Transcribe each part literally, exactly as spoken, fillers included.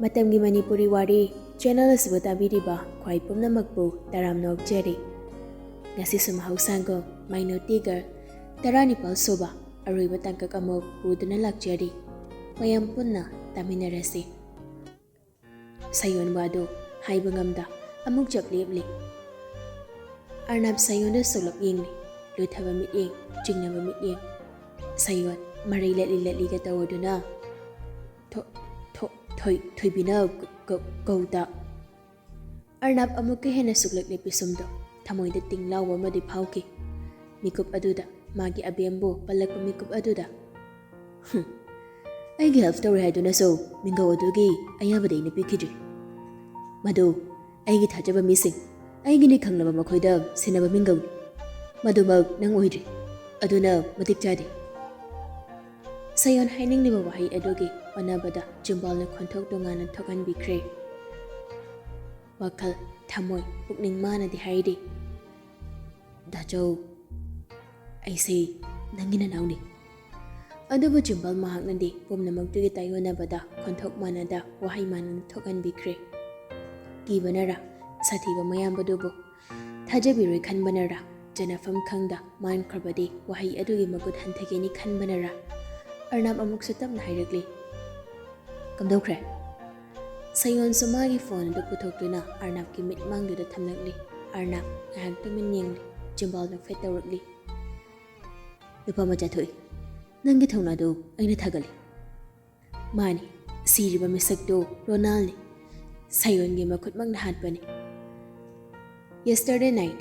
ꯃꯇꯝꯒꯤ ꯃꯅꯤꯄꯨꯔꯤ ꯋꯥꯔꯤ ꯆꯦꯅꯦꯜ ꯑꯁꯤꯕꯨ ꯇꯥꯕꯤꯔꯤꯕ ꯈ꯭ꯋꯥꯏ ꯄꯨꯝꯅꯃꯛꯄꯨ ꯇꯔꯥꯝꯅ ꯑꯣꯛꯆꯔꯤ꯫ ꯉꯁꯤꯁꯨ ꯃꯍꯧꯁꯥꯒꯨꯝ Minority Girl ꯇꯔꯥꯅꯤꯄꯥꯜ ꯁꯨꯕ ꯑꯔꯣꯏꯕ ꯇꯥꯡꯀꯛ ꯑꯃꯨꯛ ꯄꯨꯗꯨꯅ ꯂꯥꯛꯆꯔꯤ꯫ ꯃꯌꯥꯝ ꯄꯨꯟꯅ ꯇꯥꯃꯤꯟꯅꯔꯁꯤ꯫ ꯁꯌꯣꯟ ꯋꯥꯗꯨ ꯍꯥꯏꯕ ꯉꯝꯗ ꯑꯃꯨꯛ ꯆꯞ ꯂꯦꯞꯂꯤ꯫ ꯑꯔꯅꯥꯕ ꯁꯌꯣꯟꯗ ꯁꯨꯛꯂꯞ ꯌꯦꯡꯂꯤ꯫ ꯂꯨꯊꯕ ꯃꯤꯠꯌꯦꯡ, ꯆꯤꯡꯅꯕ ꯃꯤꯠꯌꯦꯡ꯫ ꯁꯌꯣꯟ ꯃꯔꯩ ꯂꯠꯂꯤ ꯂꯠꯂꯤꯒ ꯇꯧꯗꯨꯅ "ꯊꯣ-, ꯊꯣ-, ꯊꯣꯏ-, ꯊꯣꯏꯕꯤꯅ ꯀ-, ꯀ-, ꯀꯧꯗ"꯫ ꯑꯔꯅꯥꯕ ꯑꯃꯨꯛꯀ ꯍꯦꯟꯅ ꯁꯨꯛꯂꯛꯂꯦ ꯄꯤꯁꯨꯝꯗꯣ꯫ ꯊꯃꯣꯏꯗ ꯇꯤꯡ ꯂꯥꯎꯕ ꯑꯃꯗꯤ ꯐꯥꯎꯈꯤ꯫ ꯃꯤꯀꯨꯞ ꯑꯗꯨꯗ, ꯃꯥꯒꯤ ꯑꯕꯦꯝꯕꯨ ꯄꯜꯂꯛꯄ ꯃꯤꯀꯨꯞ ꯑꯗꯨꯗ, "ꯍꯨꯝ, ꯑꯩꯒꯤ ꯍꯦꯜꯞ ꯇꯧꯔꯦ ꯍꯥꯏꯗꯨꯅꯁꯨ ꯃꯤꯡꯒꯧ ꯑꯗꯨꯒꯤ ꯑꯌꯥꯕꯗꯤ ꯑꯩꯅ ꯄꯤꯈꯤꯗ꯭ꯔꯤ꯫ ꯃꯗꯨ ꯑꯩꯒꯤ ꯊꯥꯖꯕ ꯃꯤꯁꯤꯡ, ꯑꯩꯒꯤꯅꯤ ꯈꯪꯂꯕ ꯃꯈꯣꯏꯗ ꯁꯤꯟꯅꯕ ꯃꯤꯡꯒꯧꯅꯤ꯫ ꯃꯗꯨꯃꯛ ꯅꯪ ꯑꯣꯏꯗ꯭ꯔꯤ꯫ ꯑꯗꯨꯅ ꯃꯇꯤꯛ ꯆꯥꯗꯦ"꯫ ꯁꯌꯣꯟ ꯍꯥꯏꯅꯤꯡꯂꯤꯕ ꯋꯥꯍꯩ ꯑꯗꯨꯒꯤ ꯑꯣꯟꯅꯕꯗ ꯆꯤꯝꯕꯥꯜꯅ ꯈꯣꯟꯊꯣꯛ ꯇꯣꯉꯥꯟꯅ ꯊꯣꯛꯍꯟꯕꯤꯈ꯭ꯔꯦ꯫ ꯋꯥꯈꯜ, ꯊꯃꯣꯏ, ꯄꯨꯛꯅꯤꯡ ꯃꯥꯅꯗꯤ ꯍꯥꯏꯔꯤ, "ꯗꯥꯆꯧ, ꯑꯩꯁꯦ ꯅꯪꯒꯤ ꯅꯅꯥꯎꯅꯤ"꯫ ꯑꯗꯨꯕꯨ ꯆꯤꯝꯕꯥꯜ ꯃꯍꯥꯛꯅꯗꯤ ꯄꯨꯝꯅꯃꯛꯇꯨꯒꯤ ꯇꯥꯏꯌꯣꯟꯅꯕꯗ ꯈꯣꯟꯊꯣꯛ ꯃꯥꯟꯅꯗ, ꯋꯥꯍꯩ ꯃꯥꯟꯅꯅ ꯊꯣꯛꯍꯟꯕꯤꯈ꯭ꯔꯦ꯫ ꯀꯤꯕꯅꯔꯥ, ꯁꯥꯊꯤꯕ ꯃꯌꯥꯝꯕꯗꯨꯕꯨ ꯊꯥꯖꯕꯤꯔꯣꯏ ꯈꯟꯕꯅꯔꯥ, ꯆꯟꯅꯐꯝ ꯈꯪꯗ ꯃꯥꯟꯈ꯭ꯔꯕꯗꯤ ꯋꯥꯍꯩ ꯑꯗꯨꯒꯤ ꯃꯒꯨꯟ ꯍꯟꯊꯒꯅꯤ ꯈꯟꯕꯅꯔꯥ, ꯑꯔꯅꯥꯕ ꯑꯃꯨꯛꯁꯨ ꯇꯞꯅ ꯍꯥꯏꯔꯛꯂꯤ, "ꯀꯝꯗꯧꯈ꯭ꯔꯦ?" ꯁꯌꯣꯟꯁꯨ ꯃꯥꯒꯤ ꯐꯣꯟ ꯑꯗꯨ ꯄꯨꯊꯣꯛꯇꯨꯅ ꯑꯔꯅꯥꯕꯀꯤ ꯃꯤꯠꯃꯥꯡꯗꯨꯗ ꯊꯝꯂꯛꯂꯤ꯫ ꯑꯔꯅꯥꯕ ꯉꯥꯏꯍꯥꯛ ꯇꯨꯃꯤꯟ ꯌꯦꯡꯂꯤ꯫ ꯆꯤꯝꯕꯥꯜ ꯅꯣꯛꯐꯦꯠ ꯇꯧꯔꯛꯂꯤ꯫ "ꯅꯨꯄꯥ ꯃꯆꯥ ꯊꯣꯛꯏ꯫ ꯅꯪꯒꯤ ꯊꯧꯅꯥꯗꯨ ꯑꯩꯅ ꯊꯥꯒꯠꯂꯤ"꯫ "ꯃꯥꯅꯤ, ꯁꯤꯔꯤꯕ ꯃꯤꯁꯛꯇꯨ ꯔꯣꯅꯥꯜꯅꯤ꯫ ꯁꯌꯣꯟꯒꯤ ꯃꯈꯨꯠꯃꯛꯅ ꯍꯥꯠꯄꯅꯤ"꯫ Yesterday night꯫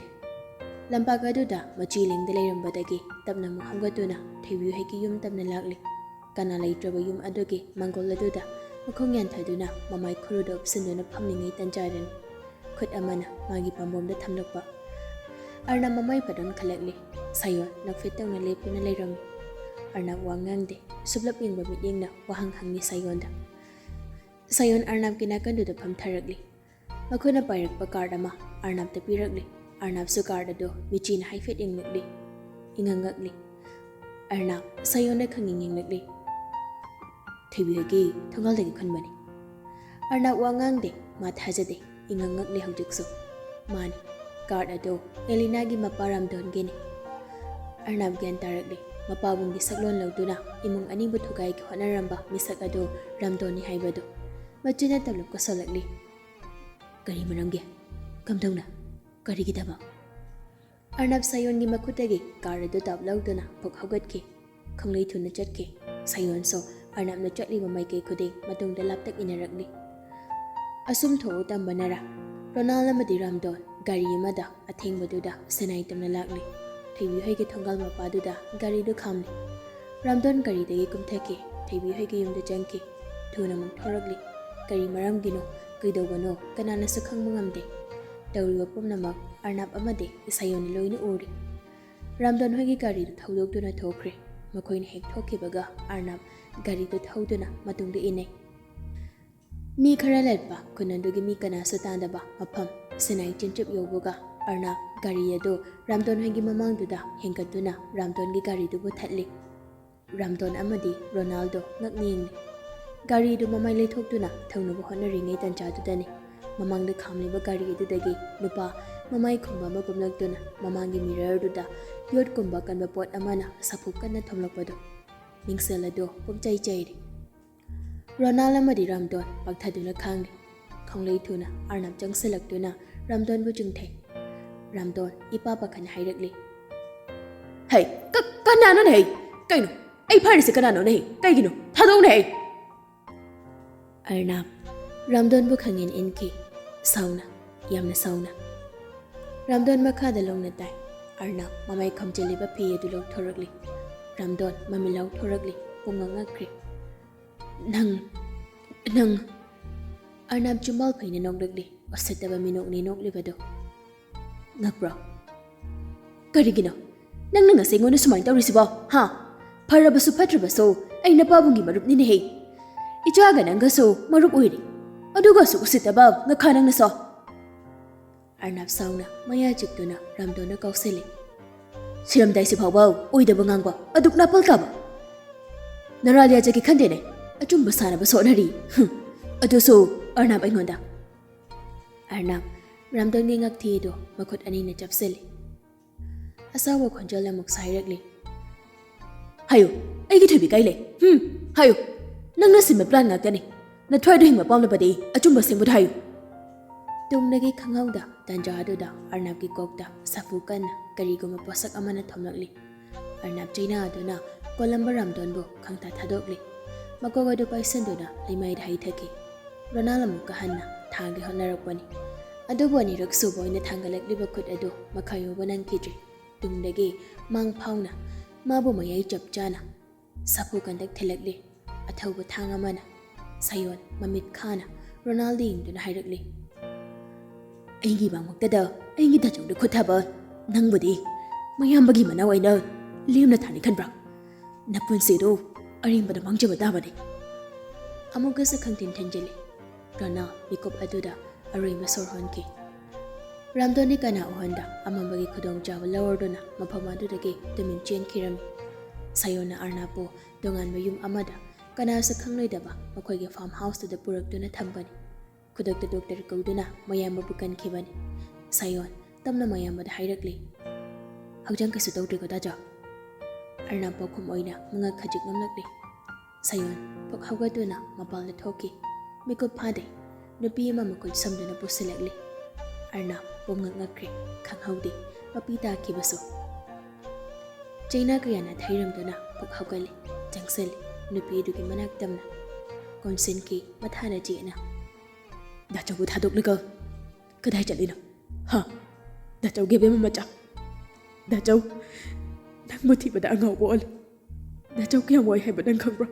ꯂꯝꯄꯥꯛ ꯑꯗꯨꯗ ꯃꯆꯤ ꯂꯦꯡꯗ ꯂꯩꯔꯝꯕꯗꯒꯤ ꯇꯞꯅ ꯑꯃꯨꯛ ꯍꯧꯒꯠꯇꯨꯅ ꯊꯣꯏꯕꯤ ꯍꯣꯏꯒꯤ ꯌꯨꯝ ꯇꯝꯅ ꯂꯥꯛꯂꯤ꯫ ꯀꯅꯥ ꯂꯩꯇ꯭ꯔꯕ ꯌꯨꯝ ꯑꯗꯨꯒꯤ ꯃꯥꯡꯒꯣꯜ ꯑꯗꯨꯗ ꯃꯈꯣꯡ ꯌꯥꯟꯊꯗꯨꯅ ꯃꯃꯥꯏ ꯈꯨꯔꯨꯗ ꯎꯞꯁꯤꯟꯗꯨꯅ ꯐꯝꯂꯤꯉꯩ ꯇꯟꯖꯥꯗꯅꯤ꯫ ꯈꯨꯠ ꯑꯃꯅ ꯃꯥꯒꯤ ꯄꯥꯝꯕꯣꯝꯗ ꯊꯝꯂꯛꯄ꯫ ꯑꯔꯅꯥꯕ ꯃꯃꯥꯏ ꯐꯠ ꯑꯣꯟꯈꯠꯂꯛꯂꯤ꯫ ꯁꯌꯣꯟ ꯅꯣꯛꯐꯦꯠ ꯇꯧꯅ ꯂꯦꯞꯇꯨꯅ ꯂꯩꯔꯝꯃꯤ꯫ ꯑꯔꯅꯥꯕ ꯋꯥ ꯉꯥꯡꯗꯦ꯫ ꯁꯨꯞꯂꯞ ꯌꯦꯡꯕ ꯃꯤꯠꯌꯦꯡꯅ ꯋꯥꯍꯪ ꯍꯪꯉꯤ ꯁꯌꯣꯟꯗ꯫ ꯁꯌꯣꯟ ꯑꯔꯅꯥꯕꯀꯤ ꯅꯥꯀꯟꯗꯨꯗ ꯐꯝꯊꯔꯛꯂꯤ꯫ ꯃꯈꯨꯠꯅ ꯄꯥꯏꯔꯛꯄ ꯀꯥꯔꯗ ꯑꯃ ꯑꯔꯅꯥꯕꯇ ꯄꯤꯔꯛꯂꯤ꯫ ꯑꯔꯅꯥꯕꯁꯨ ꯀꯥꯔꯗ ꯑꯗꯨ ꯃꯤꯠꯆꯤꯅ ꯍꯥꯏꯐꯦꯠ ꯌꯦꯡꯂꯛꯂꯤ꯫ ꯏꯉꯛ ꯉꯛꯂꯤ꯫ ꯑꯔꯅꯥꯕ ꯁꯌꯣꯟꯗ ꯈꯪꯌꯦꯡ ꯌꯦꯡꯂꯛꯂꯤ꯫ "ꯊꯣꯏꯕꯤ ꯍꯣꯏꯒꯤ ꯊꯣꯡꯒꯥꯜꯗꯒꯤ ꯈꯨꯟꯕꯅꯤ"꯫ ꯑꯔꯅꯥꯕ ꯋꯥ ꯉꯥꯡꯗꯦ, ꯃꯥ ꯊꯥꯖꯗꯦ, ꯏꯉꯛ ꯉꯛꯂꯤ ꯍꯧꯖꯤꯛꯁꯨ꯫ ꯃꯥꯅꯤ, ꯀꯥꯔꯗ ꯑꯗꯣ ꯑꯦꯂꯤꯅꯥꯒꯤ ꯃꯄꯥ ꯔꯥꯝꯗꯣꯟꯒꯤꯅꯤ꯫ ꯑꯔꯅꯥꯕ ꯒ꯭ꯌꯥꯟ ꯇꯥꯔꯛꯂꯤ, ꯃꯄꯥꯕꯨꯡꯒꯤ ꯁꯛꯂꯣꯟ ꯂꯧꯗꯨꯅ ꯏꯃꯨꯡ ꯑꯅꯤꯕꯨ ꯊꯨꯒꯥꯏꯒꯦ ꯍꯣꯠꯅꯔꯝꯕ ꯃꯤꯁꯛ ꯑꯗꯣ ꯔꯥꯝꯗꯣꯟꯅꯤ ꯍꯥꯏꯕꯗꯨ꯫ ꯃꯆꯤꯟ ꯅꯠꯇꯕ ꯀꯣꯠꯁꯜꯂꯛꯂꯤ꯫ "ꯀꯔꯤ ꯃꯔꯝꯒꯤ? ꯀꯝꯗꯧꯅ? ꯀꯔꯤꯒꯤꯗꯃꯛ?" ꯑꯔꯅꯥꯕ ꯁꯥꯌꯣꯟꯒꯤ ꯃꯈꯨꯠꯇꯒꯤ ꯀꯥꯔꯗ ꯑꯗꯨ ꯇꯞ ꯂꯧꯗꯨꯅ ꯐꯨꯛ ꯍꯧꯒꯠꯈꯤ꯫ ꯈꯪꯂꯩ ꯊꯨꯅ ꯆꯠꯈꯤ꯫ ꯁꯥꯌꯣꯟꯁꯨ ꯑꯔꯅꯥꯕꯅ ꯆꯠꯂꯤꯕ ꯃꯥꯏꯀꯩ ꯈꯨꯗꯤꯡ ꯃꯇꯨꯡꯗ ꯂꯥꯞꯇꯛ ꯏꯟꯅꯔꯛꯂꯤ꯫ ꯑꯁꯨꯝ ꯊꯣꯛꯎ ꯇꯝꯕꯅꯔꯥ, ꯔꯣꯅꯥꯜ ꯑꯃꯗꯤ ꯔꯥꯝꯗꯣꯟ ꯒꯥꯔꯤ ꯑꯃꯗ ꯑꯊꯦꯡꯕꯗꯨꯗ ꯁꯤꯟꯅꯥꯏ ꯇꯝꯅ ꯂꯥꯛꯂꯤ꯫ ꯊꯣꯏꯕꯤ ꯍꯣꯏꯒꯤ ꯊꯣꯡꯒꯥꯜ ꯃꯄꯥꯗꯨꯗ ꯒꯥꯔꯤꯗꯨ ꯈꯥꯝꯂꯤ꯫ ꯔꯥꯝꯗꯣꯟ ꯒꯥꯔꯤꯗꯒꯤ ꯀꯨꯝꯊꯈꯤ꯫ ꯊꯣꯏꯕꯤ ꯍꯣꯏꯒꯤ ꯌꯨꯝꯗ ꯆꯪꯈꯤ꯫ ꯊꯨꯅ ꯑꯃꯨꯛ ꯊꯣꯔꯛꯂꯤ꯫ ꯀꯔꯤ ꯃꯔꯝꯒꯤꯅꯣ, ꯀꯩꯗꯧꯕꯅꯣ, ꯀꯅꯥꯅꯁꯨ ꯈꯪꯕ ꯉꯝꯗꯦ꯫ ꯇꯧꯔꯤꯕ ꯄꯨꯝꯅꯃꯛ ꯑꯔꯅꯥꯕ ꯑꯃꯗꯤ ꯁꯥꯌꯣꯟꯅ ꯂꯣꯏꯅ ꯎꯔꯤ꯫ ꯔꯥꯝꯗꯣꯟ ꯍꯣꯏꯒꯤ ꯒꯥꯔꯤꯗꯨ ꯊꯧꯗꯣꯛꯇꯨꯅ ꯊꯣꯛꯈ꯭ꯔꯦ꯫ ꯃꯈꯣꯏꯅ ꯍꯦꯛ ꯊꯣꯛꯈꯤꯕꯒ ꯑꯔꯅꯥꯕ ꯒꯥꯔꯤꯗꯨ ꯊꯧꯗꯨꯅ ꯃꯇꯨꯡꯗ ꯏꯟꯅꯩ꯫ ꯃꯤ ꯈꯔ ꯂꯠꯄ, ꯈꯨꯟ ꯑꯗꯨꯒꯤ ꯃꯤ ꯀꯅꯥꯁꯨ ꯇꯥꯗꯕ ꯃꯐꯝ ꯁꯤꯟꯅꯥꯏ ꯆꯤꯟꯆꯨꯞ ꯌꯧꯕꯒ ꯑꯔꯅꯥꯕ ꯒꯥꯔꯤ ꯑꯗꯨ ꯔꯥꯝꯗꯣꯟ ꯍꯣꯏꯒꯤ ꯃꯃꯥꯡꯗꯨꯗ ꯍꯦꯟꯒꯠꯇꯨꯅ ꯔꯥꯝꯗꯣꯟꯒꯤ ꯒꯥꯔꯤꯗꯨꯕꯨ ꯊꯠꯂꯤ꯫ ꯔꯥꯝꯗꯣꯟ ꯑꯃꯗꯤ ꯔꯣꯅꯥꯜꯗꯣ ꯉꯛꯅ ꯌꯦꯡꯂꯤ꯫ ꯒꯥꯔꯤꯗꯨ ꯃꯃꯥꯏ ꯂꯩꯊꯣꯛꯇꯨꯅ ꯊꯧꯅꯕ ꯍꯣꯠꯅꯔꯤꯉꯩ ꯇꯟꯖꯥꯗꯨꯗꯅꯤ ꯃꯃꯥꯡꯗ ꯈꯥꯝꯂꯤꯕ ꯒꯥꯔꯤ ꯑꯗꯨꯗꯒꯤ ꯅꯨꯄꯥ ꯃꯃꯥꯏ ꯈꯨꯝꯕ ꯑꯃ ꯀꯨꯝꯂꯛꯇꯨꯅ ꯃꯃꯥꯡꯒꯤ ꯃꯤꯔꯔꯗꯨꯗ ꯌꯣꯠꯀꯨꯝꯕ ꯀꯟꯕ ꯄꯣꯠ ꯑꯃꯅ ꯁꯥꯐꯨ ꯀꯟꯅ ꯊꯣꯝꯂꯛꯄꯗꯨ꯫ ꯃꯤꯡꯁꯦꯜ ꯑꯗꯨ ꯄꯨꯝꯆꯩ ꯆꯩꯔꯤ꯫ ꯔꯣꯅꯥꯜ ꯑꯃꯗꯤ ꯔꯥꯝꯗꯣꯟ ꯄꯥꯛꯊꯗꯨꯅ ꯈꯥꯡꯂꯤ꯫ ꯈꯪꯂꯩ ꯊꯨꯅ ꯑꯔꯅꯥꯕ ꯆꯪꯁꯤꯜꯂꯛꯇꯨꯅ ꯔꯥꯝꯗꯣꯟꯕꯨ ꯆꯤꯡꯊꯩ꯫ ꯔꯥꯝꯗꯣꯟ ꯏꯄꯥ ꯄꯥꯈꯠꯅ ꯍꯥꯏꯔꯛꯂꯤ꯫ "ꯍꯩ, ꯀ-, ꯀꯅꯥꯅꯣꯅꯦ ꯍꯩ? ꯀꯩꯅꯣ? ꯑꯩ ꯐꯥꯔꯤꯁꯦ ꯀꯅꯥꯅꯣꯅꯦ ꯍꯩ? ꯀꯩꯒꯤꯅꯣ? ꯊꯥꯗꯣꯛꯎꯅꯦ ꯍꯩ!" ꯑꯔꯅꯥꯕ ꯔꯥꯝꯗꯣꯟꯕꯨ ꯈꯪꯏꯟ ꯏꯟꯈꯤ꯫ ꯁꯥꯎꯅ, ꯌꯥꯝꯅ ꯁꯥꯎꯅ꯫ ꯔꯥꯝꯗꯣꯟ ꯃꯈꯥꯗ ꯂꯣꯡꯅ ꯇꯥꯏ꯫ ꯑꯔꯅꯥꯕ ꯃꯃꯥꯏ ꯈꯝꯖꯤꯜꯂꯤꯕ ꯐꯤ ꯑꯗꯨ ꯂꯧꯊꯣꯔꯛꯂꯤ꯫ ꯔꯥꯝꯗꯣꯟ ꯃꯃꯤꯠ ꯂꯥꯎꯊꯣꯔꯛꯂꯤ꯫ ꯄꯨꯡꯉꯛ ꯉꯛꯈ꯭ꯔꯦ꯫ "ꯅꯪ, ꯅꯪ!" ꯑꯔꯅꯥꯕ ꯆꯤꯝꯕꯥꯜ ꯐꯩꯅ ꯅꯣꯛꯂꯛꯂꯤ꯫ ꯎꯁꯤꯠꯇꯕ ꯃꯤꯅꯣꯛꯅꯤ ꯅꯣꯛꯂꯤꯕꯗꯨ꯫ "ꯉꯛꯄ꯭ꯔꯣ? ꯀꯔꯤꯒꯤꯅꯣ ꯅꯪꯅ ꯉꯁꯤ ꯑꯩꯉꯣꯟꯗ ꯁꯨꯃꯥꯏꯅ ꯇꯧꯔꯤꯁꯤꯕꯣ? ꯍꯥ? ꯐꯔꯕꯁꯨ ꯐꯠꯇ꯭ꯔꯕꯁꯨ ꯑꯩ ꯅꯄꯥꯕꯨꯡꯒꯤ ꯃꯔꯨꯞꯅꯤꯅꯦꯍꯦ꯫ ꯏꯆꯥꯒ ꯅꯪꯒꯁꯨ ꯃꯔꯨꯞ ꯑꯣꯏꯔꯤ꯫ ꯑꯗꯨꯒꯁꯨ ꯎꯁꯤꯠꯇꯕ ꯉꯈꯥ ꯅꯪꯅ ꯁꯣ!" ꯑꯔꯅꯥꯕ ꯁꯥꯎꯅ ꯃꯌꯥ ꯆꯤꯛꯇꯨꯅ ꯔꯥꯝꯗꯣꯟꯅ ꯀꯥꯎꯁꯤꯜꯂꯤ꯫ "ꯁꯤꯔꯝꯗꯥꯏꯁꯤ ꯐꯥꯎꯕ ꯑꯣꯏꯗꯕ ꯉꯥꯡꯕ, ꯑꯗꯨꯛ ꯅꯥꯄꯜ ꯀꯥꯕ! ꯅꯔꯥ ꯂꯤꯌꯥꯖꯒꯤ ꯈꯟꯗꯦꯅꯦ, ꯑꯆꯨꯝꯕ ꯁꯥꯟꯅꯕ ꯁꯣꯠꯅꯔꯤ꯫ ꯍꯨꯝ꯫ ꯑꯗꯨꯁꯨ ꯑꯔꯅꯥꯕ ꯑꯩꯉꯣꯟꯗ꯫ ꯑꯔꯅꯥꯕ ꯔꯥꯝꯗꯣꯟꯒꯤ ꯉꯛꯊꯤꯗꯣ ꯃꯈꯨꯠ ꯑꯅꯤꯅ ꯆꯞꯁꯤꯜꯂꯤ꯫ ꯑꯁꯥꯎꯕ ꯈꯣꯟꯖꯦꯜ ꯑꯃꯨꯛ ꯁꯥꯏꯔꯛꯂꯤ꯫ "ꯍꯥꯏꯌꯨ, ꯑꯩꯒꯤ ꯊꯣꯏꯕꯤ ꯀꯥꯏ ꯂꯩ? ꯍꯨꯝ, ꯍꯥꯏꯌꯨ꯫ ꯅꯪꯅ ꯁꯤꯟꯕ plan ꯉꯥꯛꯇꯅꯤ꯫ ꯅꯊ꯭ꯋꯥꯏꯗꯣ ꯍꯤꯡꯕ ꯄꯥꯝꯂꯕꯗꯤ ꯑꯆꯨꯝꯕ ꯑꯁꯦꯡꯕꯗꯣ ꯍꯥꯏꯌꯨ꯫" ꯇꯨꯡꯗꯒꯤ ꯈꯪꯍꯧꯗ ꯇꯥꯟꯖꯥ ꯑꯗꯨꯗ ꯑꯔꯅꯥꯕꯀꯤ ꯀꯣꯛꯇ ꯁꯥꯐꯨ ꯀꯟꯅ ꯀꯔꯤꯒꯨꯝꯕ ꯄꯣꯠꯁꯛ ꯑꯃꯅ ꯊꯣꯝꯂꯛꯂꯤ꯫ ꯑꯔꯅꯥꯕ ꯆꯩꯅꯥꯗꯨꯅ ꯀꯣꯜꯂꯝꯕ ꯔꯥꯝꯗꯣꯟꯕꯨ ꯈꯪꯇꯥ ꯊꯥꯗꯣꯛꯂꯤ꯫ ꯃꯀꯣꯛ ꯑꯗꯨ ꯄꯥꯏꯁꯟꯗꯨꯅ ꯂꯩꯃꯥꯏꯗ ꯍꯩꯊꯈꯤ꯫ ꯔꯣꯅꯥꯜ ꯑꯃꯨꯛꯀ ꯍꯟꯅ ꯊꯥꯡꯒꯦ ꯍꯣꯠꯅꯔꯛꯄꯅꯤ꯫ ꯑꯗꯨꯕꯨ ꯑꯅꯤꯔꯛ ꯁꯨꯕ ꯑꯣꯏꯅ ꯊꯥꯡꯒꯠꯂꯛꯂꯤꯕ ꯈꯨꯠ ꯑꯗꯨ ꯃꯈꯥ ꯌꯧꯕ ꯅꯪꯈꯤꯗ꯭ꯔꯤ꯫ ꯇꯨꯡꯗꯒꯤ ꯃꯥꯡ ꯐꯥꯎꯅ ꯃꯥꯕꯨ ꯃꯌꯥꯏ ꯆꯞ ꯆꯥꯅ ꯁꯥꯐꯨ ꯀꯟꯗꯛ ꯊꯤꯜꯂꯛꯂꯤ꯫ ꯑꯊꯧꯕ ꯊꯥꯡ ꯑꯃꯅ꯫ ꯁꯥꯌꯣꯟ ꯃꯃꯤꯠ ꯈꯥꯅ ꯔꯣꯅꯥꯜꯗ ꯌꯦꯡꯗꯨꯅ ꯍꯥꯏꯔꯛꯂꯤ, "ꯑꯩꯒꯤ ꯃꯥꯡꯃꯛꯇꯗ ꯑꯩꯒꯤ ꯗꯥꯆꯧꯗ ꯈꯨꯠ ꯊꯥꯕ ꯅꯪꯕꯨꯗꯤ ꯃꯌꯥꯝꯕꯒꯤ ꯃꯅꯥꯎ ꯑꯩꯅ ꯂꯦꯝꯅ ꯊꯥꯅꯤ ꯈꯟꯕ꯭ꯔꯥ? ꯅꯄꯨꯟꯁꯤꯗꯨ ꯑꯔꯦꯝꯕꯗ ꯃꯥꯡꯖꯕ ꯇꯥꯕꯅꯤ꯫" ꯑꯃꯨꯛꯀꯁꯨ ꯈꯪꯊꯤꯟ ꯊꯤꯟꯖꯤꯜꯂꯤ꯫ ꯔꯣꯅꯥꯜ ꯃꯤꯀꯨꯞ ꯑꯗꯨꯗ ꯑꯔꯣꯏꯕ ꯁꯣꯔ ꯍꯣꯟꯈꯤ꯫ ꯔꯥꯝꯗꯣꯟꯗꯤ ꯀꯅꯥ ꯎꯍꯟꯗ ꯑꯃꯝꯕꯒꯤ ꯈꯨꯗꯣꯡꯆꯥꯕ ꯂꯧꯔꯗꯨꯅ ꯃꯐꯝ ꯑꯗꯨꯗꯒꯤ ꯇꯨꯃꯤꯟ ꯆꯦꯟꯈꯤꯔꯝꯃꯤ꯫ ꯁꯥꯌꯣꯟꯅ ꯑꯔꯅꯥꯕꯄꯨ ꯇꯣꯉꯥꯟꯕ ꯌꯨꯝ ꯑꯃꯗ ꯀꯅꯥꯁꯨ ꯈꯪꯂꯣꯏꯗꯕ ꯃꯈꯣꯏꯒꯤ farm houseꯇꯨꯗ ꯄꯨꯔꯛꯇꯨꯅ ꯊꯝꯕꯅꯤ꯫ ꯈꯨꯗꯛꯇ doctor ꯀꯧꯗꯨꯅ ꯃꯌꯥꯝꯕꯕꯨ ꯀꯟꯈꯤꯕꯅꯤ꯫ ꯁꯥꯌꯣꯟ ꯇꯞꯅ ꯃꯌꯥꯝꯕꯗ ꯍꯥꯏꯔꯛꯂꯤ, "ꯍꯛꯆꯥꯡ ꯀꯩꯁꯨ ꯇꯧꯗ꯭ꯔꯤꯀꯣ ꯗꯥꯆꯧ?" ꯑꯔꯅꯥꯕ ꯄꯥꯎꯈꯨꯝ ꯑꯣꯏꯅ ꯃꯉꯛ ꯈꯖꯤꯛ ꯅꯣꯝꯂꯛꯂꯤ꯫ ꯁꯥꯌꯣꯟ ꯐꯨꯛ ꯍꯧꯒꯠꯇꯨꯅ ꯃꯄꯥꯟꯗ ꯊꯣꯛꯈꯤ꯫ ꯃꯤꯀꯨꯞ ꯐꯥꯗꯦ, ꯅꯨꯄꯤ ꯑꯃ ꯃꯈꯨꯠ ꯁꯝꯗꯨꯅ ꯄꯨꯁꯤꯜꯂꯛꯂꯤ꯫ ꯑꯔꯅꯥꯕ ꯄꯨꯝꯉꯛ ꯉꯛꯈ꯭ꯔꯦ, ꯈꯪꯍꯧꯗꯦ ꯃꯄꯤ ꯇꯥꯈꯤꯕꯁꯨ꯫ ꯆꯩꯅꯥ ꯀꯌꯥꯅ ꯊꯩꯔꯝꯗꯨꯅ ꯐꯨꯛ ꯍꯧꯒꯠꯂꯤ, ꯆꯪꯁꯤꯜꯂꯤ꯫ ꯅꯨꯄꯤ ꯑꯗꯨꯒꯤ ꯃꯅꯥꯛ ꯇꯝꯅ ꯀꯣꯟꯁꯤꯟꯈꯤ, ꯃꯊꯥꯅ ꯆꯦꯠꯅ꯫ "ꯗꯥꯆꯧꯕꯨ ꯊꯥꯗꯣꯛꯂꯒ ꯀꯗꯥꯏ ꯆꯠꯂꯤꯅꯣ? ꯍꯥ? ꯗꯥꯆꯧꯒꯤ ꯑꯕꯦꯝꯃ ꯃꯆꯥ꯫ ꯗꯥꯆꯧ, ꯅꯪꯕꯨ ꯊꯤꯕꯗ ꯑꯉꯥꯎꯕ ꯑꯣꯜꯂꯦ꯫ ꯗꯥꯆꯧ ꯀꯌꯥꯝ ꯋꯥꯏ ꯍꯥꯏꯕ ꯅꯪ ꯈꯪꯕ꯭ꯔꯣ?